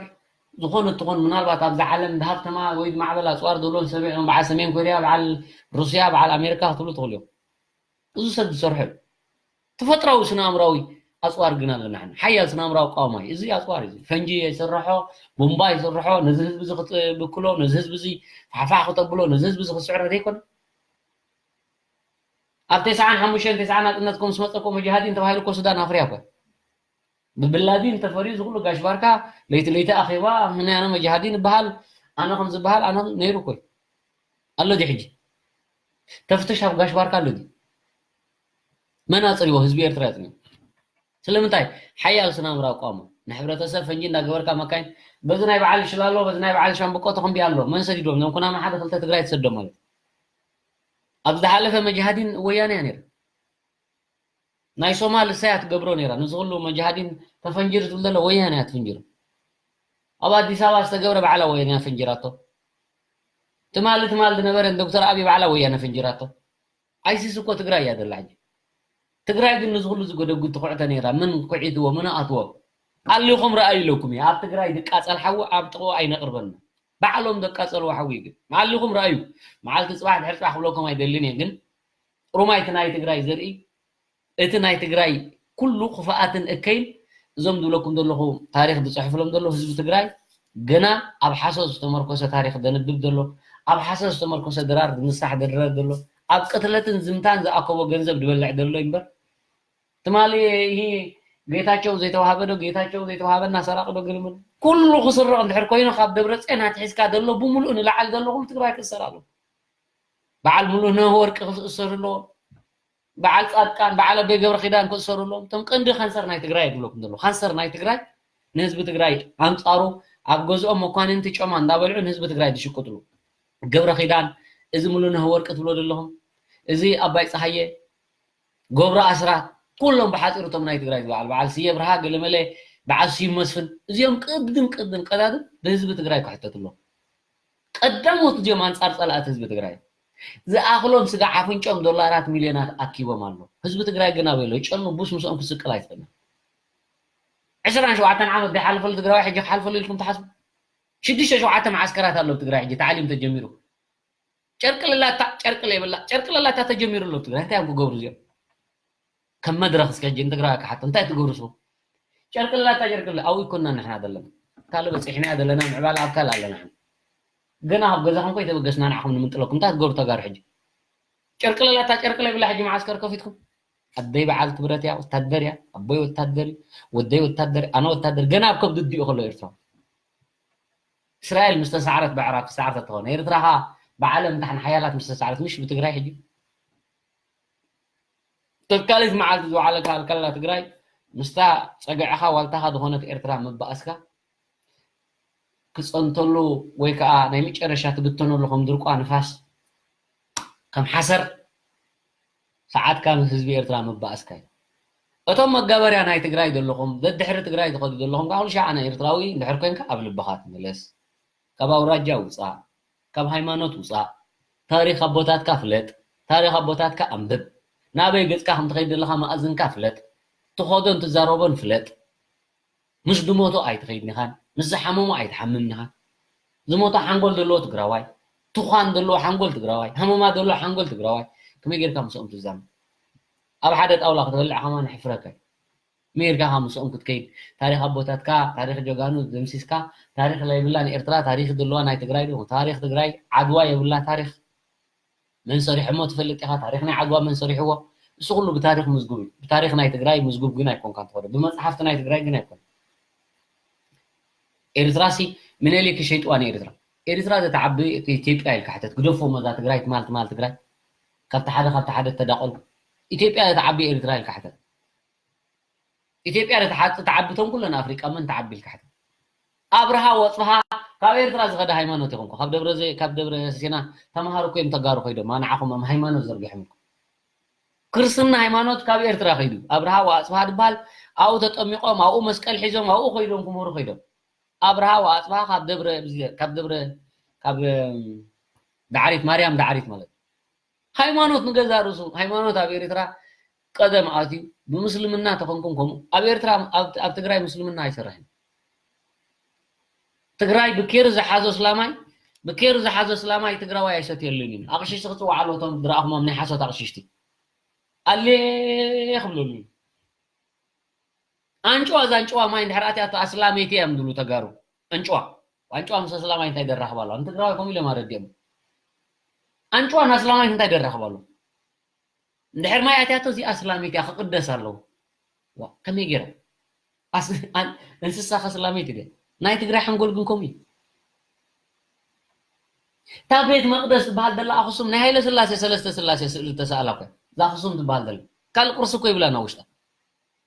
ዝኾነ ትኾን ምናልባት ኣብዚ ዓለም ዝሃብተማ ወይ ዝማዕበላ ኣፅዋር ዘለዎን ሰሚዕኹም በዓል ሰሜን ኮርያ፣ በዓል ሩስያ፣ በዓል ኣሜሪካ ክትብሉ ትኽእሉ ኢኹም። እዚ ሰብ ዝሰርሖ እዩ። ተፈጥራዊ ስነ ኣእምራዊ ኣፅዋር ግን ኣለና። ንሕና ሓያል ስነ ኣእምራዊ ኣቃውማ እዩ። እዚ ኣፅዋር እዩ። ፈንጂ ይስርሖ፣ ቡምባ ይስርሖ፣ ነዚ ህዝቢ እዚ ክትብክሎ፣ ነዚ ህዝቢ እዚ ፋሕፋሕ ክተብሎ፣ ነዚ ህዝቢ እዚ ክትስዕሮ ዘይኮነ። ኣብ ተስዓን ሓሙሽተን ተስዓን ናፅነት ከም ዝመፀ እኮ መጃሃዲን ተባሂሉ እኮ ሱዳን ኣፍርያ እኮ። ብብላዲን ተፈርዩ እዚ ኩሉ ጋሽ ባርካ ለይቲ ለይቲ ኣኼባ፣ "ህናያና መጃሃዲን ይበሃል፣ ኣነ ከም ዝበሃል፣ ኣነ ነይሩ እኮ እዩ። ኣሎ ድዩ ሕጂ? ተፍትሽ ኣብ ጋሽ ባርካ ኣሎ ድዩ?" መን ኣጽሪዎ? ህዝቢ ኤርትራ ኣጽሪዎ። ስለምንታይ? ሓያል ስነ ኣእምራዊ ኣቃውማ። ንሕብረተሰብ ፈንጂ እንዳገበርካ መካይን፣ በዚ ናይ በዓል ሽላሎ፣ በዚ ናይ በዓል ሻምብቆ ተኸንቢ ኣሎ። መን ሰዲዶም? እዞም ኩናማ ሓደ ክልተ ትግራይ ትሰዶም ማለት እዩ። ኣብ ዝሓለፈ መጃሃዲን ወያነ እያ ነይራ። ናይ ሶማል እሳ እያ ትገብሮ ነይራ። ነዚ ኩሉ መጃሃዲን ተፈንጅር ዝብል ዘሎ ወያነ እያ ትፍንጅሮ። ኣብ ኣዲስ ኣበባ ዝተገብረ ባዕላ ወያነ እያ ፈንጅራቶ። ትማሊ ትማሊ ዝነበረ ዶክተር ኣብይ ባዕላ ወያነ ፈንጅራቶ። ኣይሲስ እኮ ትግራይ እያ ዘላ ሕጂ። ትግራይ ግን ነዚ ኩሉ ዝጎደጉድ ትኹዕተ ነይራ። መን ኩዒትዎ? መን ኣትዎ? ኣሊኹም ረኣዩ ኢለኩም እየ። ኣብ ትግራይ ዝቃጸል ሓዊ ኣብ ጥቕኡ ኣይነቕርበና። ባዕሎም ዘቃጸልዎ ሓዊ እዩ ግን። ኣሊኹም ረኣዩ። መዓልቲ ጽባሕ ድሕሪ ጽባሕ ክብለኩም ኣይደልን እየ ግን ጥሩማይ እቲ ናይ ትግራይ ዘርኢ፣ እቲ ናይ ትግራይ ኩሉ ክፍኣትን እከይን እዞም ዝብለኩም ዘለኹ ታሪኽ ዝጽሕፍሎም ዘለዉ ህዝቢ ትግራይ ገና ኣብ ሓሶት ዝተመርኮሰ ታሪኽ ዘንብብ ዘሎ፣ ኣብ ሓሶት ዝተመርኮሰ ድራር ዝምሳሕ ዝድረር ዘሎ፣ ኣብ ቅትለትን ዝምታን ዝኣከቦ ገንዘብ ዝበልዕ ዘሎ እዩ እምበር፣ ትማሊ ይሄ ጌታቸው ዘይተዋሃበ ዶ፣ ጌታቸው ዘይተዋሃበና ሰራቂ ዶ ግርምን ኩሉ ክስረቕ እንድሕር ኮይኑ ካብ ደብረጽዮን ኣትሒዝካ ዘሎ ብምሉእ ንላዕሊ ዘሎ ኩሉ ትግራይ ክእሰር ኣሎ። በዓል ሙሉነህ ወርቂ ክእሰር ኣለዎ። በዓል ጻድቃን፣ በዓል ኣቦይ ገብረ ኪዳን ክእሰሩ ኣለዎም። እቶም ቀንዲ ካንሰር ናይ ትግራይ ይብለኩም ዘለኹ። ካንሰር ናይ ትግራይ ንህዝቢ ትግራይ ኣንጻሩ ኣብ ገዝኦም መኳንንቲ ጮማ እንዳበልዑ ንህዝቢ ትግራይ ዝሽቅጥሉ። ገብረ ኪዳን፣ እዚ ሙሉነህ ወርቂ ትብሎ ዘለኹም፣ እዚ ኣባይ ፀሃየ፣ ገብረ ኣስራት፣ ኩሎም ብሓፂሩ እቶም ናይ ትግራይ ዝበዓል በዓል ስየ ብርሃ ገለመለ፣ በዓል ስዩም መስፍን፣ እዚኦም ቅድም ቅድም ቀዳድም ብህዝቢ ትግራይ ክሕተቱ ኣለዎም። ቀዳሞት እዚኦም ኣንጻር ጸላእቲ ህዝቢ ትግራይ ዝኣኽሎም ስጋ ዓፍንጮም ዶላራት ሚልዮናት ኣኪቦም ኣሎ። ህዝቢ ትግራይ ግን ኣበይ ኣሎ? ይጨኑ ቡስ ምስኦም ክስቅል ኣይትኽእልን። ዕስራን ሸውዓተን ዓመት ዘይሓለፈሉ ትግራዋይ ሕጂ ክሓልፈሉ ኢልኩም ትሓስቡ? ሽዱሽተ ሸውዓተ መዓስከራት ኣሎ ኣብ ትግራይ ሕጂ ታዕሊም ተጀሚሩ። ጨርቂ ለላታ ጨርቂ ለይብላ ጨርቂ ለላታ ተጀሚሩ ኣሎ ኣብ ትግራይ። እንታይ እዮም ክገብሩ እዚኦም? ከም መድረኽ እስከ ሕጂ ንትግራዋይ ክሓቶ እንታይ ትገብሩ ንስኹም? ጨርቂ ለላታ ጨርቂ ለላ ኣብኡ ኣይኮናን ንሕና ዘለና። ካልእ በፂሕና ዘለና ምዕባለ ኣብ ካልእ ኣለና ሕና። ገና ካብ ገዛኹም ከይተበገስና ንዓኹም ንምንጥለኩም እንታይ ትገብሩ ተጋሩ ሕጂ? ጨርቂ ለላታ ጨርቂ ለይብላ ሕጂ መዓስከር ከፊትኩም። ኣደይ በዓልቲ ብረት እያ፣ ወታደር እያ፣ ኣቦይ ወታደር እዩ፣ ወደይ ወታደር እዩ፣ ኣነ ወታደር፣ ገና ኣብ ከብዲ እዲኡ ከሎ ኤርትራ። እስራኤል ምስ ተሳዕረት ብኣዕራብ ትሳዕር ተትኾን፣ ኤርትራ ኸኣ ብዓለም ታሕን ሓያላት ምስ ተሳዕረት፣ ምሽ ብትግራይ ሕጂ? ተካሊት መዓልቲ ዝወዓለካ ኣልካላ ትግራይ ምስታ ፀግዕኻ ዋልታኻ ዝኾነት ኤርትራ ምባእስካ ክፀንተሉ ወይ ከዓ ናይ መጨረሻ ትብተነሉ ከም ድርቋ ንፋስ ከም ሓሰር ሰዓትካ ምስ ህዝቢ ኤርትራ ምባእስካ እዩ። እቶም መጋበርያ ናይ ትግራይ ዘለኹም ደድሕሪ ትግራይ ትኸዱ ዘለኹም ከዓ ኩሉ ሻዕ ኣነ ኤርትራዊ እንድሕር ኮንካ ኣብ ልብኻ ትመለስ። ካብ ኣውራጃ ውፃእ፣ ካብ ሃይማኖት ውፃእ። ታሪኽ ኣቦታትካ ፍለጥ፣ ታሪኽ ኣቦታትካ ኣንብብ። ናበይ ገፅካ ከም ትኸይድ ዘለኻ መኣዝንካ ፍለጥ። ትኸዶን ትዛረቦን ፍለጥ። ምስ ዝሞቱ ኣይትኸይድን ኢኻን፣ ምስ ዝሓመሙ ኣይትሓምምን ኢኻን። ዝሞተ ሓንጎል ዘለዎ ትግራዋይ፣ ትዃን ዘለዎ ሓንጎል ትግራዋይ፣ ሃመማ ዘለዎ ሓንጎል ትግራዋይ፣ ከመይ ጌርካ ምስኦም ትዛመድ? ኣብ ሓደ ጣውላ ክትበልዕ ከማን የሕፍረካ እዩ። ከመይ ጌርካ ካብ ምስኦም ክትከይድ? ታሪኽ ኣቦታትካ፣ ታሪኽ ጀጋኑ ደምሲስካ፣ ታሪኽ ዘይብላ ንኤርትራ ታሪኽ ዘለዋ ናይ ትግራይ ዶ? ታሪኽ ትግራይ ዓድዋ የብላ ታሪኽ። መን ሰሪሖሞ ትፈልጥ ኢኻ? ታሪኽ ናይ ዓድዋ መን ሰሪሕዎ? እሱ ኩሉ ብታሪኽ ምዝጉብ እዩ። ብታሪኽ ናይ ትግራይ ምዝጉብ ግን ኣይኮንካን ትኾዶ። ብመጽሓፍቲ ናይ ትግራይ ግን ኣይኮን። ኤርትራሲ ምኒልክ ሸይጥዋ ንኤርትራ። ኤርትራ ዘተዓቢ ኢትዮጵያ ኢልካ ሕተት። ግደፎ መዛ ትግራይ ትማል ትማል ትግራይ። ካብቲ ሓደ ካብቲ ሓደ ተዳቐሉ። ኢትዮጵያ ዘተዓቢ ኤርትራ ኢልካ ሕተት። ኢትዮጵያ ተሓ-፣ ተዓቢ ተንኩለን ኣፍሪቃ መን ተዓቢ ኢልካ ሕተት። ኣብርሃ ወጽብሃ ካብ ኤርትራ ዝኸደ ሃይማኖት ይኹንኩ። ካብ ደብረ ዘ-፣ ካብ ደብረ ሲና ተማሃሩ እኮ እዮም ተጋሩ ኮይዶም። ንዓኹም እዮም ሃይማኖት ዘርጊሖም እኮ። ክርስትና ሃይማኖት ካብ ኤርትራ ከይዱ። ኣብርሃ ወኣጽብሃ ዝበሃል ኣብኡ ተጠሚቖም፣ ኣብኡ መስቀል ሒዞም፣ ኣብኡ ኮይዶም ክምህሩ ኮይዶም። ኣብርሃ ወኣጽብሃ ካብ ደብረ፣ ካብ ደብረ፣ ካብ፣ እም፣ ዳዕሪት፣ ማርያም ዳዕሪት ማለት እዩ። ሃይማኖት ንገዛ ርእሱ፣ ሃይማኖት ኣብ ኤርትራ ቀደም ኣትዩ፣ ብምስልምና ተኾንኩም ከምኡ። ኣብ ኤርትራ፣ ኣብ፣ ኣብ ትግራይ ምስልምና ኣይሰርሕን። ትግራይ ብኬር ዝሓዞ እስላማይ፣ ብኬር ዝሓዞ እስላማይ ትግራዋይ ኣይሰትየሉን እዩ። ኣቕሽሽቲ ክጽውዓሉ እቶም ዝረኣኹሞም ናይ ሓሶት ኣቕሽሽቲ። ኣሌ ክብለሉ እዩ። ኣንጭዋ፣ እዛ ኣንጭዋ ማይ እንድሕር ኣትያቶ ኣስላመይቲ እያ ምድሉ ተጋሩ። ኣንጭዋ፣ ኣንጭዋ ምስ ኣስላማይ እንታይ ደራኽባ ኣለዋ? ንትግራዋይ ከምኡ ኢሎም ኣረዲኦም። ኣንጭዋ ንኣስላማይ እንታይ ደራኽባ ኣለዋ? እንድሕር ማይ ኣትያቶ እዚኣ ኣስላመይቲ እያ ክቕደስ ኣለዎ። ዋ፣ ከመይ ገይራ? ኣስ-፣ ኣን-፣ እንስሳ ከስላመይቲ ድያ? ናይ ትግራይ ሓንጎል ግን ከምኡ እዩ። እታ ቤት መቕደስ ትበሃል ዘላ ኣኽሱም ናይ ሃይለ ስላሴ ሰለስተ ስላሴ ስእሊ ዝተሰኣላ እኮ እያ። እዛ ኣኽሱም ትበሃል ዘላ ካልእ ቅርሲ እኮ ይብላና ውሽጣ።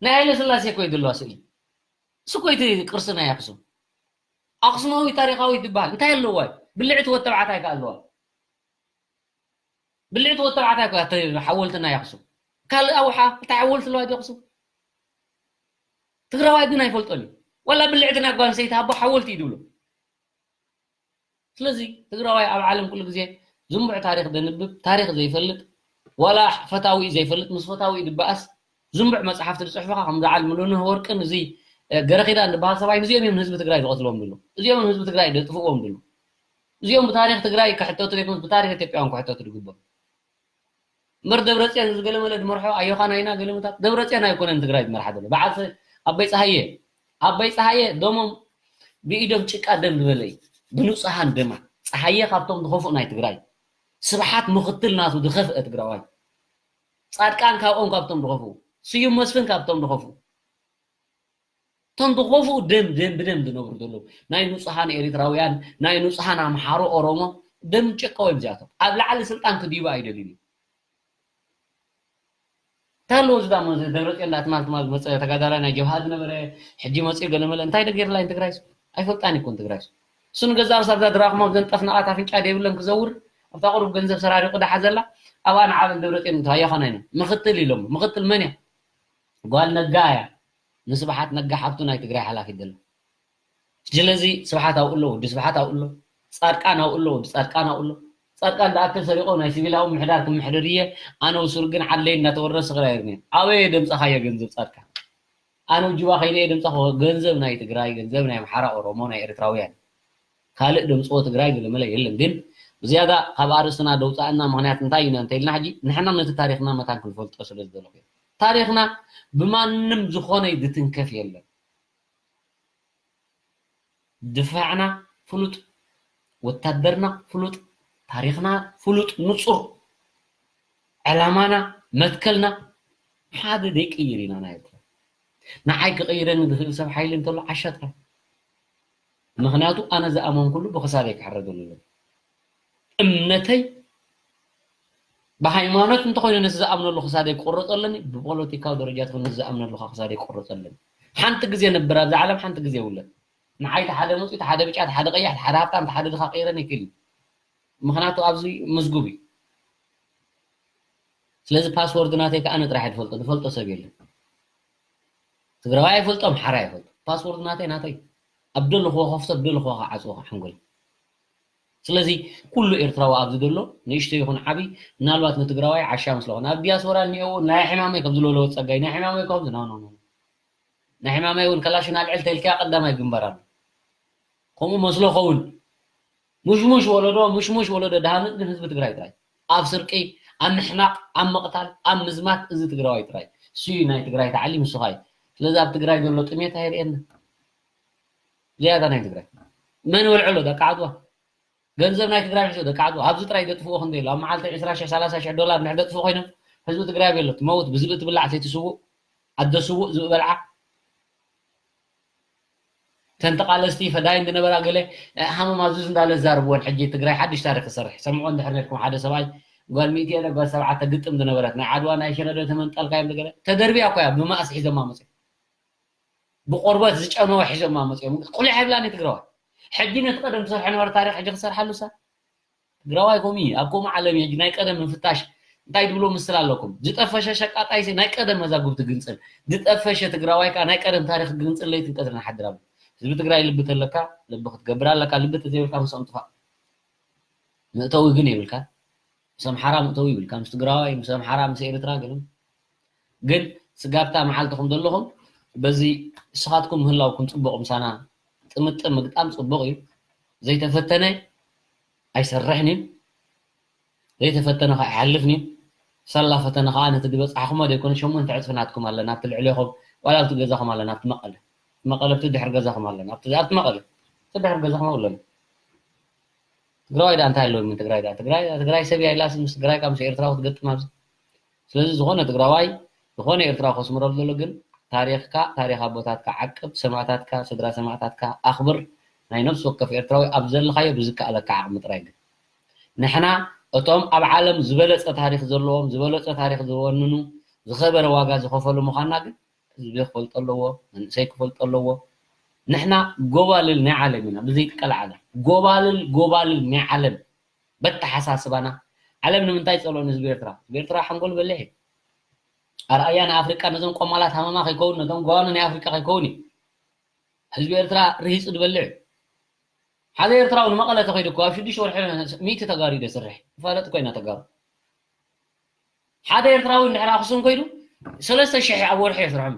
ናይ ሃይለ ስላሴ እኮ እዩ ዘለዋ ስእሊ። እሱ እኮ እቲ ቅርሲ ናይ ኣኽሱም። ኣኽሱማዊት ታሪኻዊት ትበሃል እንታይ ኣለዋ? ብልዕቲ ወተባዕታይ ከ ኣለዋ? ብልዕቲ ወተባዕታይ እኮ እያ እተ-፣ ሓወልቲ ናይ ኣኽሱም። ካልእ ኣውሓ እንታይ ሓወልቲ ኣለዋ ድዩ ኣኽሱም? ትግራዋይ ግን ኣይፈልጦን እዩ። ዋላ ብልዕቲ ናይ ጓል ኣንስተይቲ ሃቦ ሓወልቲ እዩ ድብሎ። ስለዚ ትግራዋይ ኣብ ዓለም ኩሉ ግዜ ዝንቡዕ ታሪኽ ዘንብብ፣ ታሪኽ ዘይፈልጥ፣ ዋላ ፈታዊ ዘይፈልጥ፣ ምስ ፈታዊ ድበኣስ፣ ዝንቡዕ መጽሓፍቲ ዝጽሕፉኻ ከም በዓል ሙሉነህ ወርቅን እዚ፣ እ፣ ገረኺዳን ዝበሃል ሰብኣይ፣ እዚኦም እዮም ንህዝቢ ትግራይ ዝቐትልዎም ድሉ። እዚኦም እዮም ህዝቢ ትግራይ ዘጥፍእዎም ድሉ። እዚኦም ብታሪኽ ትግራይ ክሕተቱ ዘይኮኑስ ብታሪኽ ኢትዮጵያውያን ክሕተቱ ዝግብኦም። እምበር ደብረፅዮን እዚ ገለመለ ዝመርሖ ኣዮኻን ኣይና ገለመታት ደብረፅዮን ኣይኮነን ትግራይ ዝመርሓ ዘሎ። በዓል ሰ-፣ ኣባይ ፀሃየ፣ ኣባይ ፀሃየ ደሞም ብኢዶም ጭቃ ደም ዝበለ እዩ። ብንፁሃን ደማ። ፀሃየ ካብቶም ዝኸፍኡ ናይ ትግራይ። ስብሓት ምኽትል ናቱ ዝኸፍአ ትግራዋይ። ፃድቃን ካብኦም ካብቶም ዝኸፍኡ። ስዩም መስፍን ካብቶም ዝኸፍኡ። እቶም ዝኸፍኡ ደም፣ ደም ብደም ዝነብሩ ዘለዉ ናይ ንጹሃን ኤሪትራውያን፣ ናይ ንጹሃን ኣምሓሩ፣ ኦሮሞ ደም ጨቀው እዮም እዚኣቶም። ኣብ ላዕሊ ስልጣን ክድይቡ ኣይደልዩን እዮም። እንታይ ኣለዎ እዚ ዳሞ እዚ ደብረጽዮን ዳ ትማል ትማል ዝመጸ ተጋዳላይ ናይ ጀብሃ ዝነበረ ሕጂ መጺኡ ገለመለ እንታይ ደገይርላ ንትግራይ እሱ? ኣይፈልጣን ይኮን ትግራይ እሱ። እሱ ንገዛእ ርእሱ ኣብዛ ድራኹም ኣብዘን ጠፍነቓት ኣፍንጫ ደይብለን ክዘውር ኣብታ ቁሩብ ገንዘብ ሰራሪቑ ዳሓዘላ ኣብኣ ንዓበን ደብረጽዮን እንታይ ይኾነና ምኽትል ኢሎም ምኽትል መን እያ? ጓል ነጋ እያ። ንስብሓት ነጋ ሓብቱ ናይ ትግራይ ሓላፊት ዘላ። ስለዚ ስብሓት ኣብኡ ኣሎ፣ ወዲ ስብሓት ኣብኡ ኣሎ፣ ፃድቃን ኣብኡ ኣሎ፣ ወዲ ፃድቃን ኣብኡ ኣሎ። ፃድቃን ዝኣክል ሰሪቑ ናይ ሲቪላዊ ምሕዳር ክምሕድር እየ፣ ኣነ ብሱሩ ግን ዓድለይ እናተወረረ ስቕራ ይርኒ። ኣበይ ደምፃኻዮ ገንዘብ ፃድቃን? ኣነ ውጅባ ከይደ እየ ደምፃኹ ገንዘብ ናይ ትግራይ፣ ገንዘብ ናይ ኣምሓራ፣ ኦሮሞ፣ ናይ ኤርትራውያን። ካልእ ደምፅዎ ትግራይ ገለመለ የለን። ግን ብዝያዳ ካብ ኣርእስትና ደውፃእና ምኽንያት እንታይ እዩ እንተኢልና ሕጂ ንሕና ነቲ ታሪኽና መታን ክንፈልጦ ስለ ዝደለኹ እየ። ታሪኽና ብማንም ዝኾነ ዝትንከፍ የለን። ድፋዕና ፍሉጥ፣ ወታደርና ፍሉጥ፣ ታሪኽና ፍሉጥ፣ ንጹር፣ ዕላማና፣ መትከልና ሓደ ዘይቅይር ኢና ናይ ኤርትራ። ንዓይ ክቕይረኒ ዝኽእል ሰብ ሓይሊ እንተሎ ዓሻ ጥራይ። ምኽንያቱ ኣነ ዝኣመንኩሉ ብኽሳደይ ክሕረደሉ ኣለኒ። እምነተይ ብሃይማኖት እንተኾይኑ ነዚ ዝኣምነሉ ክሳደይ ክቆረፀለኒ፣ ብፖለቲካዊ ደረጃ ትኾይኑ ነዚ ዝኣምነሉ ክሳደይ ክቆረፀለኒ። ሓንቲ ግዜ ነብር ኣብዛ ዓለም ሓንቲ ግዜ ይውለድ። ንዓይ እቲ ሓደ መፅኡ፣ እቲ ሓደ ብጫ፣ እቲ ሓደ ቀያሕ፣ እቲ ሓደ ሃብታም፣ እቲ ሓደ ድኻ ክቀይረኒ ይክእል እዩ። ምኽንያቱ ኣብዚ ምዝጉብ እዩ። ስለዚ ፓስወርድ ናተይ ከኣ ኣነ ጥራሕ እየ ዝፈልጦ፣ ዝፈልጦ ሰብ የለን። ትግራዋይ ኣይፈልጦ፣ ኣምሓራይ ኣይፈልጦ። ፓስወርድ ናተይ ናተይ። ኣብ ደለኹዎ ከፍቶ፣ ኣብ ደለኹዎ ክዓፅዎ ሓንጎል። ስለዚ ኩሉ ኤርትራዊ ኣብዚ ዘሎ ንእሽቶ ይኹን ዓቢ፣ ምናልባት ንትግራዋይ ዓሻ ምስለኹን ኣብ ዲያስፖራ እኒአው ናይ ሕማመይ ከም ዝለለዎ ጸጋይ ናይ ሕማመይ ከም ኖ ኖ ኖ ናይ ሕማመይ እውን ከላሽን ኣልዕል ተልኪያ ቀዳማይ ግንባር ኣሎ። ከምኡ መስሎ ኸውን። ሙሽሙሽ ወለዶ፣ ሙሽሙሽ ወለዶ ደሃንጥ ግን ህዝቢ ትግራይ ጥራይ። ኣብ ስርቂ፣ ኣብ ምሕማቕ፣ ኣብ ምቕታል፣ ኣብ ምዝማት እዚ ትግራዋይ ጥራይ። እሱ እዩ ናይ ትግራይ ተዓሊም፣ ንስኻ እዩ። ስለዚ ኣብ ትግራይ ዘሎ ጥሜት ኣይርእየና። ዝያዳ ናይ ትግራይ። መን ወልዕሎ ደቂ ዓድዋ? ገንዘብ ናይ ትግራይ ሕሾ ደቂ ዓድዋ። ኣብዚ ጥራይ ዘጥፍኦ ክንደይ ኣሎ? ኣብ መዓልቲ ዕስራ ሺሕ፣ ሰላሳ ሺሕ ዶላር እንድሕር ዘጥፍኡ ኮይኖም፣ ህዝቢ ትግራይ ኣበይ ኣሎ? ትመውት፣ ብዝብኢ ትብላዕ፣ ሰይቲ ስዉእ፣ ኣደ ስዉእ፣ ዝብኢ በልዓ። ተን ተቓለስቲ ፈዳይን ዝነበራ ገለ፣ እ፣ ሃመማ ዙዝ እንዳለ ዝዛርብወን ሕጂ ትግራይ ሓድሽ ታሪኽ ክሰርሕ። ሰምዖ እንድሕር ነርኩም ሓደ ሰብኣይ ጓል ሚእቲ እየ ጓል ሰብዓተ ግጥም ዝነበረት ናይ ዓድዋ ናይ ሽረ ዶ ተመንጠልካ እዮም ዝገለ ተደርብያ እኮ እያ ብመኣስ ሒዞማ መፅኦም። ብቆርበት ዝጨነወ ሒዞማ መፅኦም። ቁሊሕ ኣይብላን እዩ ትግራዋይ። ሕጂ ነቲ ቀደም ዝሰርሐ ነበረ ታሪኽ ሕጂ ክሰርሓሉ ሳ ትግራዋይ ኮሚ ኣብ ኮሚ ዓለም እዩ። ናይ ቀደም ምፍታሽ እንታይ ድብሎ ምስል ኣለኩም? ዝጠፈሸ ሸቃጣይ ሲ ናይ ቀደም መዛግብቲ ግንጽል። ዝጠፈሸ ትግራዋይ ከኣ ናይ ቀደም ታሪኽ ግንጽል ለይትን ቀትርን ሓድር ኣሎ። ህዝቢ ትግራይ ልቢ ተለካ፣ ልቢ ክትገብር ኣለካ፣ ልቢ ተዘይብልካ ምስኦም ጥፋእ። መእተዊ ግን የብልካ። ምስ ኣምሓራ መእተዊ ይብልካ። ምስ ትግራዋይ፣ ምስ ኣምሓራ፣ ምስ ኤርትራ ግን ግን ስጋብታ መዓልትኹም ዘለኹም በዚ ንስኻትኩም ምህላውኩም ጽቡቕ ምሳና ጥምጥም ምግጣም ጽቡቕ እዩ። ዘይተፈተነ ኣይሰርሕን እዩ። ዘይተፈተነ ከዓ ኣይሓልፍን እዩ። ሳላ ፈተነ ከዓ ነቲ ዝበጻሕኹሞ ዘይኮነ ሸሞንተ ዕጽፊ ናትኩም ኣለና ኣብቲ ልዕሌኹም ዋላ ኣብቲ ገዛኹም ኣለና ኣብቲ መቐለ መቐለ ኣብቲ ድሕሪ ገዛኹም ኣለና ኣብቲ ኣብቲ መቐለ ኣብቲ ድሕሪ ገዛኹም ኣለና። ትግራዋይ ደኣ እንታይ ኣለዎ ምን ትግራይ ደኣ ትግራይ ትግራይ ሰብ እያ ኢላስ ምስ ትግራይ ካብ ምስ ኤርትራ ክትገጥም ኣብዚ ስለዚ ዝኾነ ትግራዋይ ዝኾነ ኤርትራዊ ከስምረሉ ዘሎ ግን ታሪኽካ ታሪኽ ኣቦታትካ ዓቅብ ሰማእታትካ ስድራ ሰማእታትካ ኣኽብር ናይ ነፍሲ ወከፍ ኤርትራዊ ኣብ ዘለኻዮ ብዝከኣለካ ዓቕሚ ጥራይ ግን ንሕና እቶም ኣብ ዓለም ዝበለጸ ታሪኽ ዘለዎም ዝበለጸ ታሪኽ ዝወንኑ ዝኸበረ ዋጋ ዝኸፈሉ ምዃንና ግን ህዝቢ ክፈልጦ ኣለዎ መንእሰይ ክፈልጦ ኣለዎ ንሕና ጎባልል ናይ ዓለም ኢና ብዘይትቀል ዓለም ጎባልል ጎባልል ናይ ዓለም በተሓሳስባና ዓለም ንምንታይ ጸልኦ ንህዝቢ ኤርትራ ህዝቢ ኤርትራ ሓንጎል በሊሕ እዩ ኣርኣያ ንኣፍሪቃ ነዞም ቆማላት ሃመማ ከይከውን ነዞም ጓኑ ናይ ኣፍሪቃ ከይከውን እዩ ህዝቢ ኤርትራ ርሂጹ ዝበልዕ እዩ ሓደ ኤርትራዊ ንመቐለ ተኸይዱ እኮ ኣብ ሽዱሽተ ወርሒ ሚእቲ ተጋሩ እዩ ዘስርሕ ይፋለጥ እኮ ኢና ተጋሩ ሓደ ኤርትራዊ እንድሕር ኣኽሱም ከይዱ ሰለስተ ሽሕ ኣብ ወርሒ የስርሖም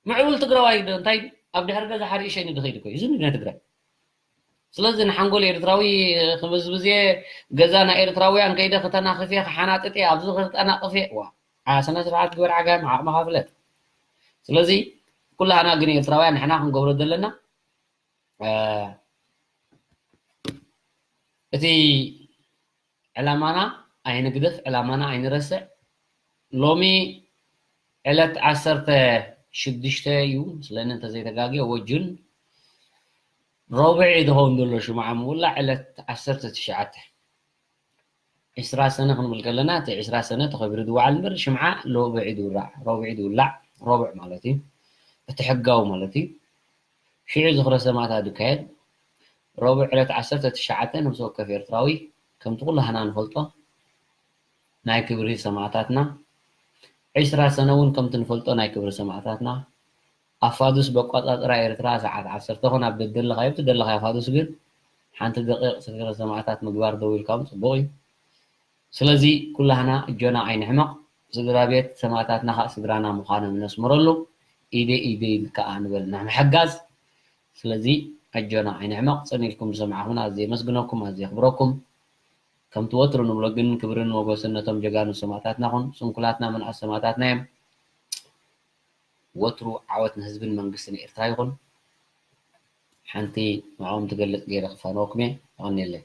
ምዕቡል ትግራዋይ እንታይ ኣብ ድሕሪ ገዛ ሓደ ሸኒ ድኸይድ እኮ እዩ ዝንድነ ትግራይ ስለዚ ንሓንጎል ኤርትራዊ ክምዝብዝየ ገዛ ናይ ኤርትራውያን ከይደ ክተናኽፍየ ክሓናጥጥየ ኣብዚ ክጠናቕፍየ ዋ ስነ ስርዓት ግበር ዓጋም ዓቕምኻ ፍለጥ ስለዚ ኩላህና ግን ኤርትራውያን ንሕና ክንገብሮ ዘለና እቲ ዕላማና ኣይንግደፍ ዕላማና ኣይንረስዕ ሎሚ ዕለት ዓሰርተ ሽዱሽተ እዩ ስለኒ እንተዘይተጋግየ ወጁን ረብዒ ዝኸውን ዘሎ ሽምዓ ምውላዕ ዕለት ዓሰርተ ትሽዓተ ዕስራ ሰነ ክንብል ከለና እቲ ዕስራ ሰነ ተኸቢሩ ዝወዓል እምበር ሽምዓ ረብዒ ዝውላዕ ረብዒ ዝውላዕ ረብዕ ማለት እዩ እቲ ሕጋዊ ማለት እዩ ሽዑ ዝኽረ ሰማእታት ዝካየድ ረቡዕ ዕለት ዓሰርተ ትሽዓተ ነብሲ ወከፍ ኤርትራዊ ከምቲ ኩላህና ንፈልጦ ናይ ክብሪ ሰማእታትና ዕስራ ሰነ እውን ከምቲ ንፈልጦ ናይ ክብሪ ሰማእታትና ኣፋዱስ በቋጻጽራ ኤርትራ ሰዓት ዓሰርተ ኮን ኣብ ደደለኻዮ ብትደለኻዮ ኣፋዱስ ግን ሓንቲ ደቂቕ ዝኽረ ሰማእታት ምግባር ደው ኢልካ እውን ጽቡቕ እዩ ስለዚ ኩላህና እጆና ኣይንሕመቕ ስድራ ቤት ሰማእታትና ከዓ ስድራና ምዃኖም ነስምረሉ ኢደይ ኢደይ ከዓ ንበል ንምሕጋዝ ስለዚ ኣጆና ኣይንሕመቕ ጽን ኢልኩም ዝሰማዕኹምና ኣዝየ የመስግነኩም ኣዝየ የኽብረኩም ከምቲ ወትሩ ንብሎ ግን ክብርን ሞገስን ነቶም ጀጋኑ ሰማእታትና ኹን ስንኩላትና ምንኣስ ሰማእታትና እዮም ወትሩ ዓወት ንህዝብን መንግስትን ኤርትራ ይኹን ሓንቲ ንዕኦም ትገልጽ ገይረ ክፋነወኩም እየ የቐንየለይ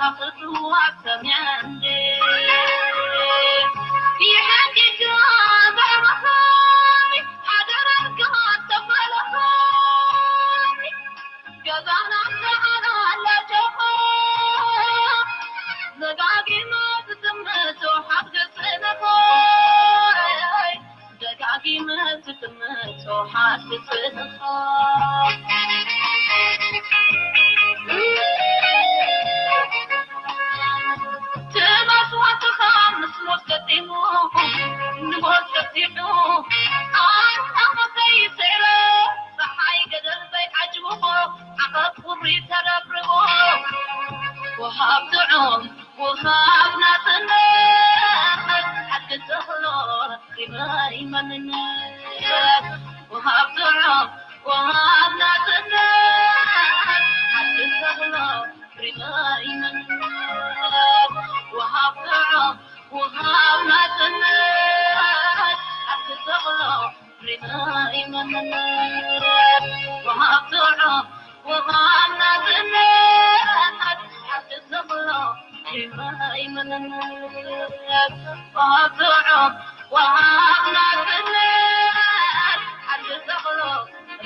ኣኽብዋ ሰሚዐ እንዴ ይሓቂካ በረኻሚ ሓደራካ ተበለኻሚ ገዛና ሰዓና ኣለጆኻ ደጋጊመ ዝጥምቶ ሓድገጽንኻ ደጋጊመ ዝጥምቶ ሓድገጽንኻ ትመስዋትኻ ምስ ሞት ገጢሙ ንሞት ገጢሙ ኣንታ ሞተይ ስዕረ ፀሓይ ገደል ዘይዓጅብኾ ዓቐብ ቁሪ ተረብርቦ ወሃብ ጥዑም ወሃብ ናፅነት ሓቂ ተኽሎ ሪመይ መንነት ወሃብ ጥዑም ወሃብ ናፅነት ሓቂ ተኽሎ ሪመይ መንነት ወሃብ ጥዑም ወሃብ ናፅነት ሓቂ ተኽሎ ሪመይ መንነት ወሃብ ጥዑም ወሃብ ናፅነት ሓቂ ተኽሎ ሪመይ መንነት ወሃብ ጥዑም ወሃብ ናፅነት ሓቂ ተኽሎ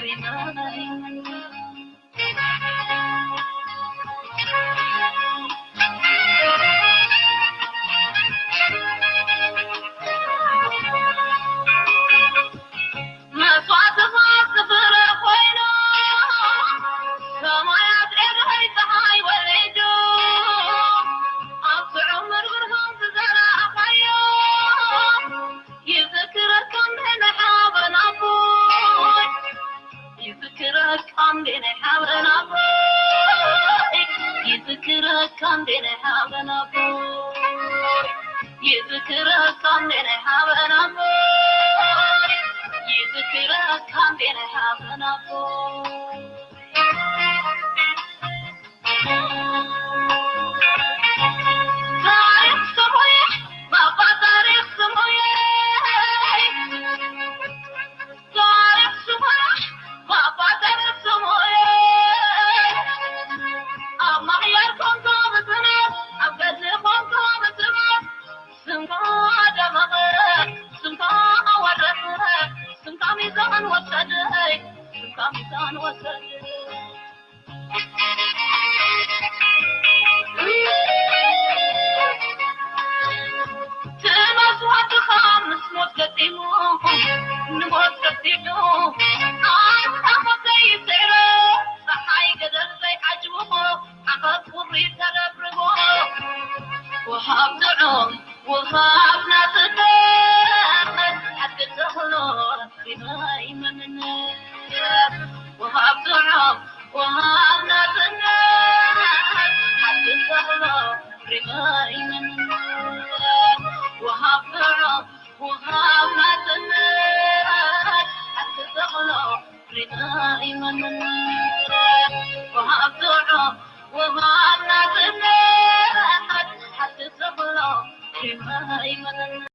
ሪመይ መንነት መስዋእትኻ ዝኽረ ኮይኑ ሰማያት ኤረይ ፀሓይ ወሊዱ ኣብ ስዑምር ብርሃን ዝዘራእኻዮ ይዝክረካ እንድሕነ ሓበን ኣቦይ ይዝክረካ እንድሕነ ሓበን ኣቦይ ይዝክረካ እንድሕነ ሓበን ኣቦይ ይዝክረካ እንድሕነ ሓበን ኣቦይ ይዝክረካ እንድሕነ ሓበን ኣቦይ ታሪኽ ስሙየ ባባ ታሪኽ ስሙየ ታሪኽ ስሙየ ባባ ታሪኽ ስሙየ ኣብ ማሕያር ኮንካ ምጽናት ኣብ ገድሊ ኮንካ ምጽናት ስምካ ደመቐ ስምካ ወረሰ ስምካ ሚዛን ወሰደ ስምካ ሚዛን ወሰደ ትመስዋትኻ ምስ ሞት ገጢሙ ንሞት ገጢሙ ኣንታ ሞተይ ስዕረ ፀሓይ ገደል ዘይዓጅብኹ ዓቐብ ቁሪ ተረብርቦ ወሃብ ጥዑም ወሃብ ናፅነት ሓቂ ተኽሎ ሪመይ መንነት ወሃብ ጥዑም ወሃብ ናፅነት ሓቂ ተኽሎ ሪመይ መንነት ወሃብ ጥዑም ወሃብ ናፅነት ሓቂ ተኽሎ ሪመይ መንነት ወሃብ ጥዑም ወሃብ ናፅነት ሓቂ ተኽሎ ሪመይ መንነት